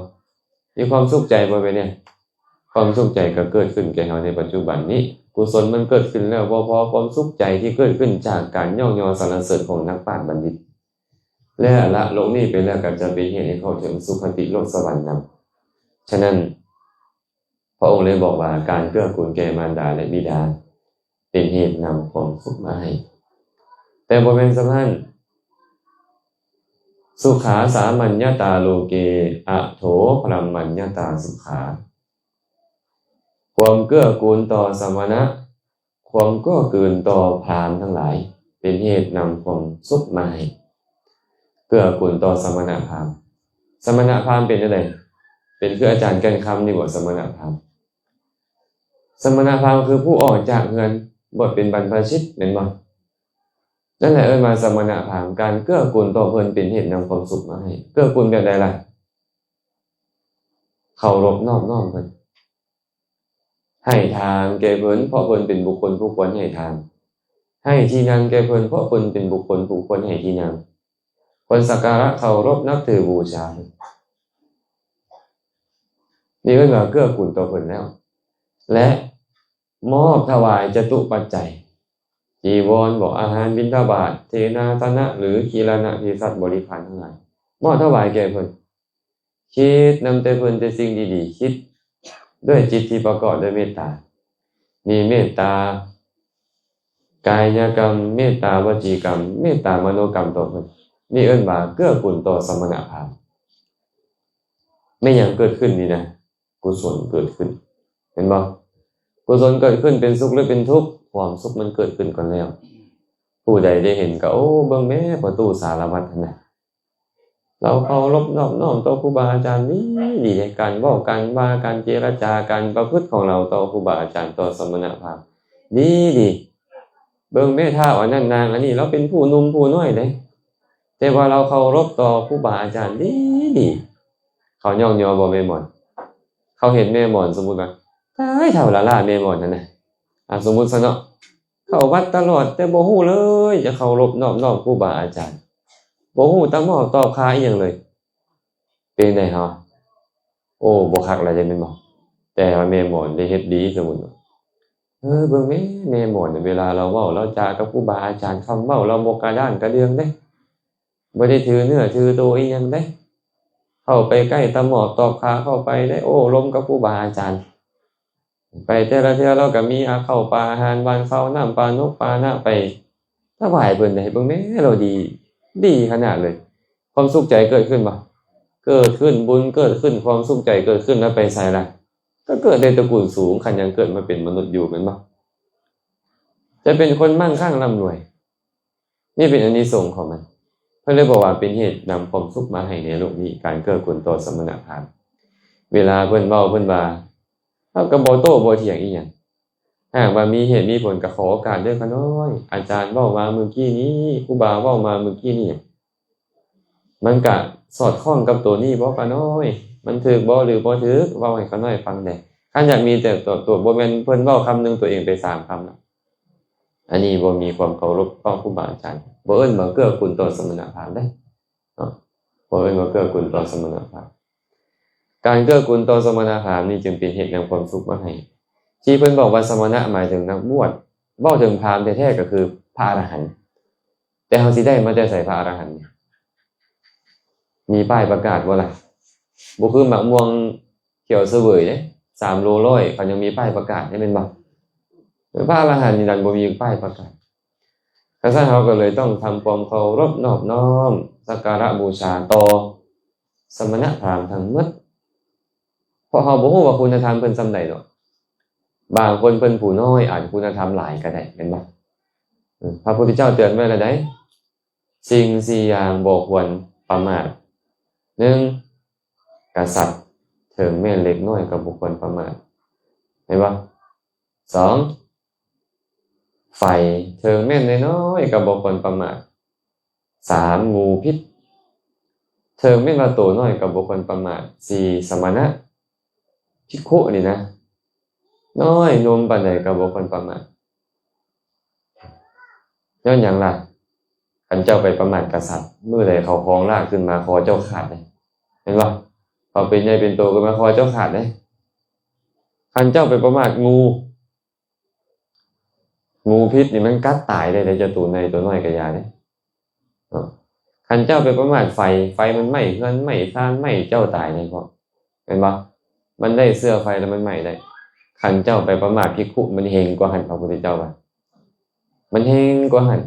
ມີຄວາມສຸກໃຈບໍ່ແບບນີ້? ຄວາມສຸກໃຈກໍເກີດຂຶ້ນແກ່ເຮົາໃນປັດຈຸບັນນີ້. ກຸສົນມັນເກີດຂຶ້ນແລ້ວບໍ່ພໍ, ຄວາມສຸກໃຈທີ່ເກີດຂຶ້ນຈາກການຍ້ອງຍໍສັນລະເສີນຂອງນັກປາດບັນດິດ ແລະ ລະໂລກນີ້ໄປແລ້ວກໍຈະເປັນເຫດໃຫ້ເຂົ້າເຖິງສຸຄະຕິໂລກສະຫວັນນຳ. ສະນັ້ນ ພະອົງເລີຍບອກວ່າ ການເກື້ອກູນແກ່ມານດາ ແລະ ບິດາ ເປັນເຫດນຳຄວາມສຸກມາໃຫ້. ແຕ່ບໍ່ແມ່ນສ່ຳນັ້ນ, ສຸຂາສາມັນຍະຕາໂລເກ ອະໂຖ ພະລັມມັນຍະຕາສຸຂາ. ຄວາມເກື້ອກູນຕໍ່ສະມະນະ, ຄວາມເກື້ອກູນຕໍ່ພາມທັງຫຼາຍ ເປັນເຫດນຳຄວາມສຸກມາໃຫ້. ເກື້ອກູນຕໍ່ສະມະນະພາມ. ສະມະນະພາມເປັນຈັ່ງໃດ? ເປັນຄືອາຈານແກ່ນຄຳນີ້ບໍ່? ສະມະນະພາມ. ສະມະນະພາມຄືຜູ້ອອກຈາກເຮືອນ ບວດເປັນບັນພະຊິດ ແມ່ນບໍ່? ນັ້ນແຫຼະເອີ້ນວ່າສະມະນະພາມ. ການເກື້ອກູນຕໍ່ເພິ່ນເປັນເຫດນຳຄວາມສຸກມາໃຫ້. ເກື້ອກູນແບບໃດລະ? ເຄົາລົບນອບນ້ອມເພິ່ນ. ໃຫ້ທານແກ່ເພິ່ນ ເພາະເພິ່ນເປັນບຸກຄົນຜູ້ຄວນໃຫ້ທານ. ໃຫ້ທີ່ນັ່ງແກ່ເພິ່ນ ເພາະເພິ່ນເປັນບຸກຄົນຜູ້ຄວນໃຫ້ທີ່ນັ່ງ. ຄວນສັກກາລະເຄົາລົບນັບຖືບູຊາ. ນີ້ເອີ້ນວ່າເກື້ອກູນຕໍ່ເພິ່ນແລ້ວ. ແລະ ມອບຖວາຍຈະຕຸປັດໄຈ, ຈີວອນບໍ, ອາຫານບິນທະບາດ, ເສນາສະນະ ຫຼື ກິລານະເພສັດບໍລິຂານທັງຫຼາຍ, ມອບຖວາຍແກ່ເພິ່ນ. ຄິດນຳແຕ່ເພິ່ນແຕ່ສິ່ງດີໆ, ຄິດດ້ວຍຈິດທີ່ປະກອບດ້ວຍເມດຕາ. ມີເມດຕາກາຍະກຳ, ເມດຕາວະຈີກຳ, ເມດຕາມະໂນກຳຕໍ່ເພິ່ນ. ນີ້ເອີ້ນວ່າເກື້ອກູນຕໍ່ສະມະນະພາມ. ແມ່ນຫຍັງເກີດຂຶ້ນນີ້ນະ? ກຸສົນເກີດຂຶ້ນ. ເຫັນບໍ່? ກຸສົນເກີດຂຶ້ນເປັນສຸກຫຼືເປັນທຸກ? ຄວາມສຸກມັນເກີດຂຶ້ນກ່ອນແລ້ວ. ຜູ້ໃດໄດ້ເຫັນກໍ, ໂອ້, ເບິ່ງແມ້ພໍ່ຕູ້ສາລະວັດຫັ້ນນະ. ລາວເຄົາລົບນອບນ້ອມຕໍ່ຄູບາອາຈານດີໆເດ້, ການເວົ້າການວ່າ ການເຈລະຈາ ການປະພຶດຂອງລາວຕໍ່ຄູບາອາຈານ ຕໍ່ສະມະນະພາມດີໆ. ເບິ່ງແມ້ທ້າວອັນນັ້ນນາງອັນນີ້ ລາວເປັນຜູ້ໜຸ່ມຜູ້ນ້ອຍເດ້, ແຕ່ວ່າລາວເຄົາລົບຕໍ່ຄູບາອາຈານດີໆ. ເຂົາຍ້ອງຍໍບໍ່ແມ່ໝອນ? ເຂົາເຫັນແມ່ໝອນ, ສົມມຸດວ່າ ຕາຍ ເຖົ້າລ້າໆ ແມ່ໝອນຫັ້ນນະ, ອາ ສົມມຸດຊະເນາະ. ເຂົ້າວັດຕະຫຼອດ ແຕ່ບໍ່ຮູ້ເລີຍ ຈະເຄົາລົບນອບນ້ອມຄູບາອາຈານ, ບໍ່ຮູ້ຕາມອບຕອບຄາອີ່ຫຍັງເລີຍ. ເປັນໃດເຮົາ? ໂອ້ ບໍ່ຄັກແລ້ວເດ້ແມ່ນບໍ່? ແຕ່ວ່າແມ່ໝອນໄດ້ເຮັດດີ ສົມມຸດວ່າ, ເອີ ເບິ່ງແມ້ແມ່ໝອນ ເວລາລາວເວົ້າລາວຈາກັບຄູບາອາຈານ, ຄຳເວົ້າລາວບໍ່ກະດ້າງກະເດືອງເດ້, ບໍ່ໄດ້ຖືເນື້ອຖືໂຕອີ່ຫຍັງເດ້. ເຂົ້າໄປໃກ້ຕາມອບຕອບຄາເຂົ້າໄປໄດ້ ໂອ້ລົມກັບຄູບາອາຈານ. ໄປແຕ່ລະເທື່ອລາວກໍມີ ອາ ເຂົ້າປາອາຫານຫວານເຂົ້າ ນ້ຳປານົກປານະ ໄປຖວາຍເພິ່ນໄດ້. ເບິ່ງແມ້ລາວດີ ດີຂະໜາດເລີຍ. ຄວາມສຸກໃຈເກີດຂຶ້ນບໍ່? ເກີດຂຶ້ນ. ບຸນເກີດຂຶ້ນ, ຄວາມສຸກໃຈເກີດຂຶ້ນ, ແລ້ວໄປໃສລະ? ກໍເກີດໃນຕະກູນສູງ, ຄັນຍັງເກີດມາເປັນມະນຸດຢູ່ ແມ່ນບໍ່? ຈະເປັນຄົນມັ່ງຄັ່ງລ່ຳລວຍ. ນີ້ເປັນອານິສົງຂອງມັນ. ເພິ່ນເລີຍບອກວ່າເປັນເຫດນຳຄວາມສຸກມາໃຫ້ໃນໂລກນີ້, ການເກື້ອກູນຕໍ່ສະມະນະພາມ. ເວລາເພິ່ນເວົ້າ, ເພິ່ນວ່າ, ເຮົາກໍບໍ່ໂຕ້ບໍ່ຖຽງອີ່ຫຍັງ. ຫາກວ່າມີເຫດມີຜົນ, ກໍຂໍໂອກາດເດີ້ຂ້ານ້ອຍ, ອາຈານເວົ້າມາມື້ກີ້ນີ້, ຄູບາເວົ້າມາມື້ກີ້ນີ້, ມັນກະສອດຄ່ອງກັບໂຕນີ້ບໍ່ຂ້ານ້ອຍ? ມັນຖືກບໍ່ ຫຼື ບໍ່ຖືກ? ເວົ້າໃຫ້ຂ້ານ້ອຍຟັງແດ່. ຄັນຢາກມີແຕ່ຕົວ, ຕົວ, ບໍ່ແມ່ນເພິ່ນເວົ້າຄຳໜຶ່ງ ຕົວເອງໄປສາມຄຳນະ. ອັນນີ້ບໍ່ມີຄວາມເຄົາລົບຕໍ່ຄູບາອາຈານ, ບໍ່ເອີ້ນວ່າເກື້ອກູນຕໍ່ສະມະນະພາມເດ້ເນາະ, ບໍ່ເອີ້ນວ່າເກື້ອກູນຕໍ່ສະມະນະພາມ. ການເກື້ອກູນຕໍ່ສະມະນະພາມນີ້ ຈຶ່ງເປັນເຫດນຳຄວາມສຸກມາໃຫ້. ທີ່ເພິ່ນບອກວ່າສະມະນະ ໝາຍເຖິງນັກບວດ, ເວົ້າເຖິງພາມແທ້ໆ ກໍຄືພະອະລະຫັນ. ແຕ່ເຮົາຊິໄດ້ມາແຕ່ໃສ ພະອະລະຫັນນີ້? ມີປ້າຍປະກາດບໍ່ລະ? ບໍ່ຄືໝາກມ່ວງຂຽວສະເຫວີຍເດ້ ສາມໂລຮ້ອຍ ເຂົາຍັງມີປ້າຍປະກາດເດ້ ແມ່ນບໍ່? ເອີ ພະອະລະຫັນນີ້ນັ້ນບໍ່ມີປ້າຍປະກາດ. ຄັນຊັ້ນເຮົາກໍເລີຍຕ້ອງທຳຄວາມເຄົາລົບນອບນ້ອມ ສັກກາລະບູຊາຕໍ່ສະມະນະພາມທັງໝົດ ເພາະເຮົາບໍ່ຮູ້ວ່າຄຸນນະທຳເພິ່ນສ່ຳໃດເນາະ. ບາງຄົນເພິ່ນຜູ້ນ້ອຍອາດຄຸນນະທຳຫຼາຍກໍໄດ້ ແມ່ນບໍ່? ເອີ ພະພຸດທະເຈົ້າເຕືອນໄວ້ແລ້ວໃດ໋ ສິ່ງສີ່ຢ່າງບໍ່ຄວນປະໝາດ. ໜຶ່ງ ກະສັດ ເຖິງແມ່ນເລັກນ້ອຍກໍບໍ່ຄວນປະໝາດ ແມ່ນບໍ່? ສອງ ໄຟ ເຖິງແມ່ນນ້ອຍໆກໍບໍ່ຄວນປະໝາດ. ສາມ ງູພິດ ເຖິງແມ່ນວ່າໂຕນ້ອຍກໍບໍ່ຄວນປະໝາດ. ສີ່ ສະມະນະ ພິກຂຸນີ້ນະ ນ້ອຍໜຸ່ມປານໃດກໍບໍ່ຄວນປະໝາດ. ຍ້ອນຫຍັງລະ? ຄັນເຈົ້າໄປປະໝາດກະສັດ ມື້ໃດເຂົາຄອງລາກຂຶ້ນມາຄໍເຈົ້າຂາດເດ້ ແມ່ນບໍ່? ເຂົາເປັນໃຫຍ່ເປັນໂຕຂຶ້ນມາຄໍເຈົ້າຂາດເດ້. ຄັນເຈົ້າໄປປະໝາດງູ ງູພິດນີ້ມັນກັດຕາຍໄດ້ເດ້ ເຈົ້າໂຕໃຫຍ່ໂຕນ້ອຍກໍຢ່າເດ້. ເນາະ ຄັນເຈົ້າໄປປະໝາດໄຟ ໄຟມັນໄໝ້ເຮືອນໄໝ້ຊານໄໝ້ເຈົ້າຕາຍໄດ້ເພາະ ແມ່ນບໍ່? ມັນໄດ້ເຊື້ອໄຟແລ້ວມັນໄໝ້ໄດ້. ຄັນເຈົ້າໄປປະໝາດພິກຂຸ ມັນເຮັງກວ່າຫັ້ນ ພະພຸດທະເຈົ້າວ່າ ມັນເຮັງກວ່າຫັ້ນ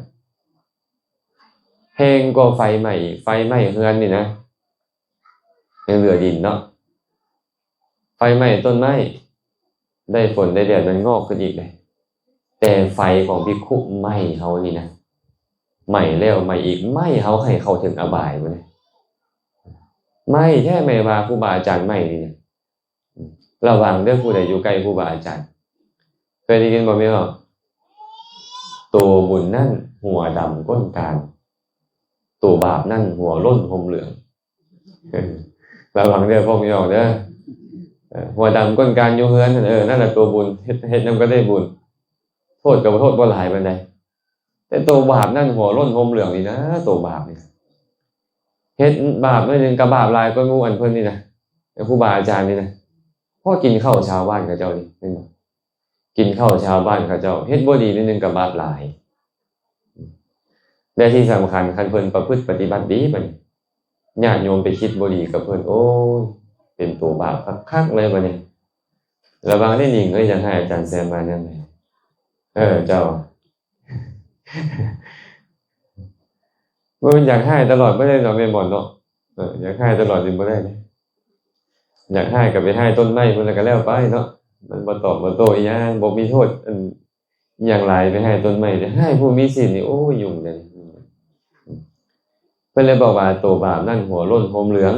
ເຮັງກວ່າໄຟໄໝ້ອີກ. ໄຟໄໝ້ເຮືອນນີ້ນະ ຍັງເຫຼືອດິນເນາະ ໄຟໄໝ້ຕົ້ນໄມ້ ໄດ້ຝົນໄດ້ແດດມັນງອກຂຶ້ນອີກເດ້. ແຕ່ໄຟຂອງພິກຂຸໄໝ້ເຮົານີ້ນະ ໄໝ້ແລ້ວໄໝ້ອີກ ໄໝ້ເຮົາໃຫ້ເຂົ້າເຖິງອະບາຍພຸ້ນເດ້. ໄໝ້ແທ້ໄໝ້ວ່າຄູບາອາຈານໄໝ້ນີ້ນະ ລະວັງເດີ້ ຜູ້ໃດຢູ່ໃກ້ຄູບາອາຈານ. ເຄີຍໄດ້ຍິນບໍ່ແມ່ນບໍ່? ໂຕບຸນນັ້ນຫົວດຳກົ້ນກາງ ໂຕບາບນັ້ນຫົວໂລ້ນຫົ່ມເຫຼືອງ. ລະວັງເດີ້ພວກນີ້ອອກເດີ້. ເອີ ຫົວດຳກົ້ນກາງຢູ່ເຮືອນຫັ້ນ ເອີ ນັ້ນລະໂຕບຸນ ເຮັດ ເຮັດນຳກໍໄດ້ບຸນ ໂທດກໍບໍ່ໂທດບໍ່ຫຼາຍປານໃດ. ແຕ່ໂຕບາບນັ້ນຫົວໂລ້ນຫົ່ມເຫຼືອງນີ້ນະ ໂຕບາບນີ້ ເຮັດບາບໜ້ອຍໜຶ່ງກໍບາບຫຼາຍກວ່າໝູ່ອັນເພິ່ນນີ້ນະ ແລະ ຄູບາອາຈານນີ້ນະ. ພໍກິນເຂົ້າຊາວບ້ານເຂົາເຈົ້ານີ້ ແມ່ນບໍ່? ກິນເຂົ້າຊາວບ້ານເຂົາເຈົ້າ ເຮັດບໍ່ດີໜ້ອຍໜຶ່ງກໍບາບຫຼາຍ. ແລະ ທີ່ສຳຄັນ ຄັນເພິ່ນປະພຶດປະຕິບັດດີ ບາດນີ້ ຍາດໂຍມໄປຄິດບໍ່ດີກັບເພິ່ນ ໂອ້ຍ ເປັນໂຕບາບຄັກໆເລີຍບາດນີ້. ລະວັງເດີ້ ນິງເອີຍ ຢາກໃຫ້ອາຈານແຊມມາແນວໃດ? ເອີ ເຈົ້າ ບໍ່ແມ່ນຢາກຮ້າຍຕະຫຼອດບໍ່ໄດ້ເນາະ ແມ່ນບໍ່ເນາະ? ເອີ ຢາກຮ້າຍຕະຫຼອດນີ້ບໍ່ໄດ້ເດ້. ຢາກຮ້າຍກໍໄປຮ້າຍຕົ້ນໄມ້ພຸ້ນ ແລ້ວກໍແລ້ວໄປເນາະ. ມັນບໍ່ຕອບບໍ່ໂຕ້ອີຫຍັງ ບໍ່ມີໂທດ ອັນ ອີຫຍັງຫຼາຍ ໄປຮ້າຍຕົ້ນໄມ້ ແຕ່ຮ້າຍຜູ້ມີສິນນີ້ ໂອ້ຍ ຫຍຸ້ງເດ້. ເພິ່ນເລີຍບອກວ່າ ໂຕບາບນັ້ນຫົວໂລ້ນຫົ່ມເຫຼືອງ.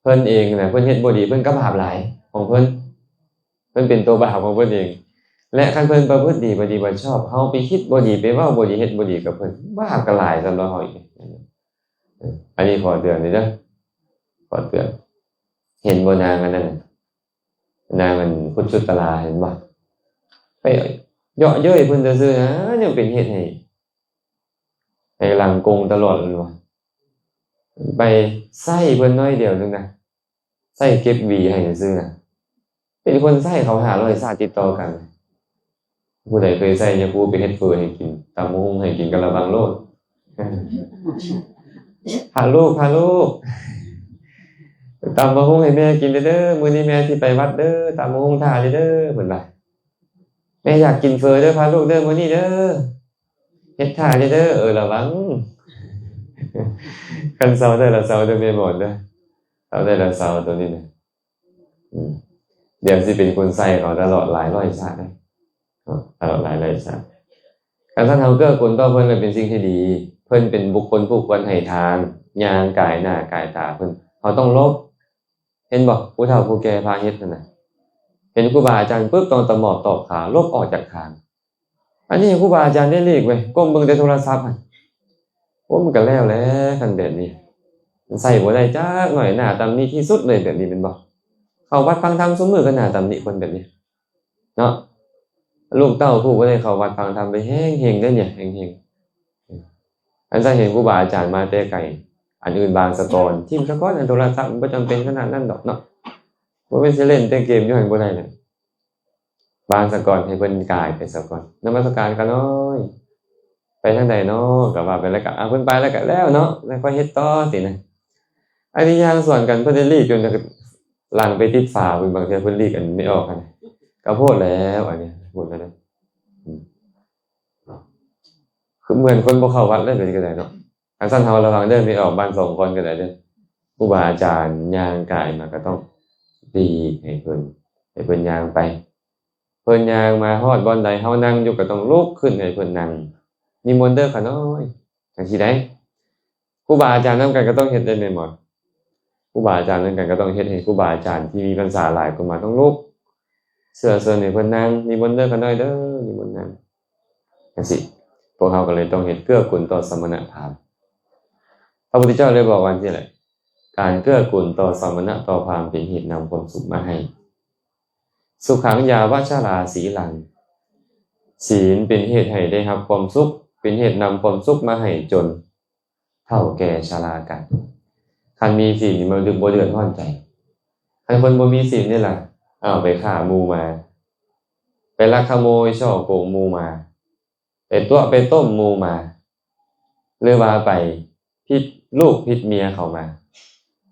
ເພິ່ນເອງນະ ເພິ່ນເຮັດບໍ່ດີ ເພິ່ນກໍບາບຫຼາຍຂອງເພິ່ນ ເພິ່ນເປັນໂຕບາບຂອງເພິ່ນເອງ. ແລະ ຄັນເພິ່ນປະພຶດດີປະຕິບັດຊອບ ເຮົາໄປຄິດບໍ່ດີ ໄປເວົ້າບໍ່ດີ ເຮັດບໍ່ດີກັບເພິ່ນ ບາບກໍຫຼາຍສຳລັບເຮົາອີກ. ເອີ ອັນນີ້ຂໍເຕືອນເດີ້ ຂໍເຕືອນ. ເຫັນບໍ່ນາງອັນນັ້ນນະ ນາງອັນພຸດສຸດຕະລາ ເຫັນບໍ່? ໄປເຍາະເຍີ້ຍເພິ່ນຊື່ໆນະ ຍັງເປັນເຮັດໃຫ້ ໃຫ້ຫຼັງກົງຕະຫຼອດແມ່ນບໍ່? ໄປໃຊ້ເພິ່ນໜ້ອຍດຽວໜຶ່ງນະ ໃຊ້ເກັບຫວີໃຫ້ຊື່ໆນະ ເປັນຄົນໃຊ້ເຂົາຫ້າຮ້ອຍຊາດຕິດຕໍ່ກັນ. ຜູ້ໃດເຄີຍໃຊ້ຍາຄູໄປເຮັດເຝີໃຫ້ກິນ ຕຳບັກຫຸ່ງໃຫ້ກິນ ກໍລະວັງໂລດ. ພາລູກ ພາລູກ ຕຳບັກຫຸ່ງໃຫ້ແມ່ກິນເດີ້ ມື້ນີ້ແມ່ຊິໄປວັດເດີ້ ຕຳບັກຫຸ່ງຖ້າເດີ້ ເພິ່ນວ່າ. ແມ່ຢາກກິນເຝີເດີ້ ພາລູກເດີ້ ມື້ນີ້ເດີ້ ເຮັດຖ້າເດີ້. ເອີ ລະວັງ ຄັນເຊົາໄດ້ລະເຊົາເດີ້ ແມ່ໝອນເດີ້ ເຊົາໄດ້ລະເຊົາໂຕນີ້ນະ. ອືມ ດຽວຊິເປັນຄົນໃຊ້ເຂົາຕະຫຼອດຫຼາຍຮ້ອຍຊາດເດ້ ເນາະ ຕະຫຼອດຫຼາຍຮ້ອຍຊາດ. ຄັນຊັ້ນເຮົາເກື້ອກູນຕໍ່ເພິ່ນກໍເປັນສິ່ງທີ່ດີ ເພິ່ນເປັນບຸກຄົນຜູ້ຄວນໃຫ້ທານ ຍ່າງກາຍໜ້າກາຍຕາເພິ່ນ ເຮົາຕ້ອງຫຼົບ. ເຫັນບໍ່ ຜູ້ເຖົ້າຜູ້ແກ່ພາເຮັດຫັ້ນນະ ເຫັນຄູບາອາຈານປຶບ ຕ້ອງຕະໝອບຕອບຂາ ຫຼົບອອກຈາກທາງ. ອັນນີ້ຄູບາອາຈານໄດ້ຫຼີກໄວ້ ກົ້ມເບິ່ງແຕ່ໂທລະສັບຫັ້ນ. ໂອ້ ມັນກໍແລ້ວແຫຼະ ຄັນແບບນີ້ ມັນໃຊ້ບໍ່ໄດ້ຈັກໜ້ອຍ ໜ້າຕຳໜິທີ່ສຸດເລີຍ ແບບນີ້ແມ່ນບໍ່? ເຂົ້າວັດຟັງທຳຊຸມື້ກໍໜ້າຕຳໜິຄົນແບບນີ້ເນາະ. ລູກເຕົ້າຜູ້ບໍ່ໄດ້ເຂົ້າວັດຟັງທຳໄປແຮງເຮັງເດ້ນີ້ ແຮງເຮັງ. ອັນຊັ້ນເຫັນຄູບາອາຈານມາແຕ່ໄກ ອັນອື່ນວາງສາກ່ອນ ຖິ້ມສາກ່ອນ ອັນໂທລະສັບມັນບໍ່ຈຳເປັນຂະໜາດນັ້ນດອກເນາະ ບໍ່ແມ່ນຊິຫຼິ້ນແຕ່ເກມຢູ່ຫັ້ນບໍ່ໄດ້ນະ. ວາງສາກ່ອນ ໃຫ້ເພິ່ນກາຍໄປສາກ່ອນ. ນະມັດສະການຂ້ານ້ອຍ ໄປທາງໃດເນາະ? ກໍວ່າໄປແລ້ວກໍ ອາ ເພິ່ນໄປແລ້ວກໍແລ້ວເນາະ ແລ້ວຄ່ອຍເຮັດຕໍ່ຊີ້ນະ. ອັນນີ້ຍ່າງສວນກັນ ເພິ່ນໄດ້ລີກຈົນຫຼັງໄປຕິດຝາພຸ້ນ, ບາງເທື່ອເພິ່ນລີກອັນໄມ່ອອກຫັ້ນນະ ກໍໂພດແລ້ວ ອັນນີ້ໂພດແລ້ວນະ. ອືມ ຄືເໝືອນຄົນບໍ່ເຂົ້າວັດເລີຍ ເປັນຈັ່ງໃດເນາະ. ຄັນຊັ້ນເຮົາລະວັງເດີ ໄມ່ອອກບ້ານສອງຄອນກໍໄດ້ເດີ. ຄູບາອາຈານຍ່າງກາຍມາກໍຕ້ອງຫຼີກໃຫ້ເພິ່ນ ໃຫ້ເພິ່ນຍ່າງໄປ. ເພິ່ນຍ່າງມາຮອດບ່ອນໃດ ເຮົານັ່ງຢູ່ກໍຕ້ອງລຸກຂຶ້ນໃຫ້ເພິ່ນນັ່ງ. ນິມົນເດີຂ້ານ້ອຍ ຈັ່ງຊີ້ໄດ໋. ຄູບາອາຈານນຳກັນກໍຕ້ອງເຮັດໄດ້ແມ່ນບໍ່? ຄູບາອາຈານນຳກັນກໍຕ້ອງເຮັດໃຫ້ຄູບາອາຈານທີ່ມີພັນສາຫຼາຍກວ່າມາຕ້ອງລຸກ ເຊື້ອເຊີນໃຫ້ເພິ່ນນັ່ງ. ນິມົນເດີຂ້ານ້ອຍເດີ ນິມົນນັ່ງ. ຈັ່ງຊີ້ ພວກເຮົາກໍເລີຍຕ້ອງເຮັດເກື້ອກູນຕໍ່ສະມະນະພາມ. ພະພຸດທະເຈົ້າເລີຍບອກວ່າຈັ່ງຊີ້ແຫຼະ ການເກື້ອກູນຕໍ່ສະມະນະຕໍ່ພາມເປັນເຫດນຳຄວາມສຸກມາໃຫ້. ສຸຂັງຢາວະຊະລາສີລັງ ສີນເປັນເຫດໃຫ້ໄດ້ຮັບຄວາມສຸກ ເປັນເຫດນຳຄວາມສຸກມາໃຫ້ຈົນເຖົ້າແກ່ຊະລາກັນ. ຄັນມີສີນນີ້ມັນບໍ່ເດືອດຮ້ອນໃຈ. ຄັນຄົນບໍ່ມີສີນນີ້ລະ ອ້າວ ໄປຂ້າໝູ່ມາ ໄປລັກຂະໂມຍສໍ້ໂກງໝູ່ມາ ໄປຕົວະໄປຕົ້ມໝູ່ມາ ຫຼືວ່າໄປຜິດລູກຜິດເມຍເຂົາມາ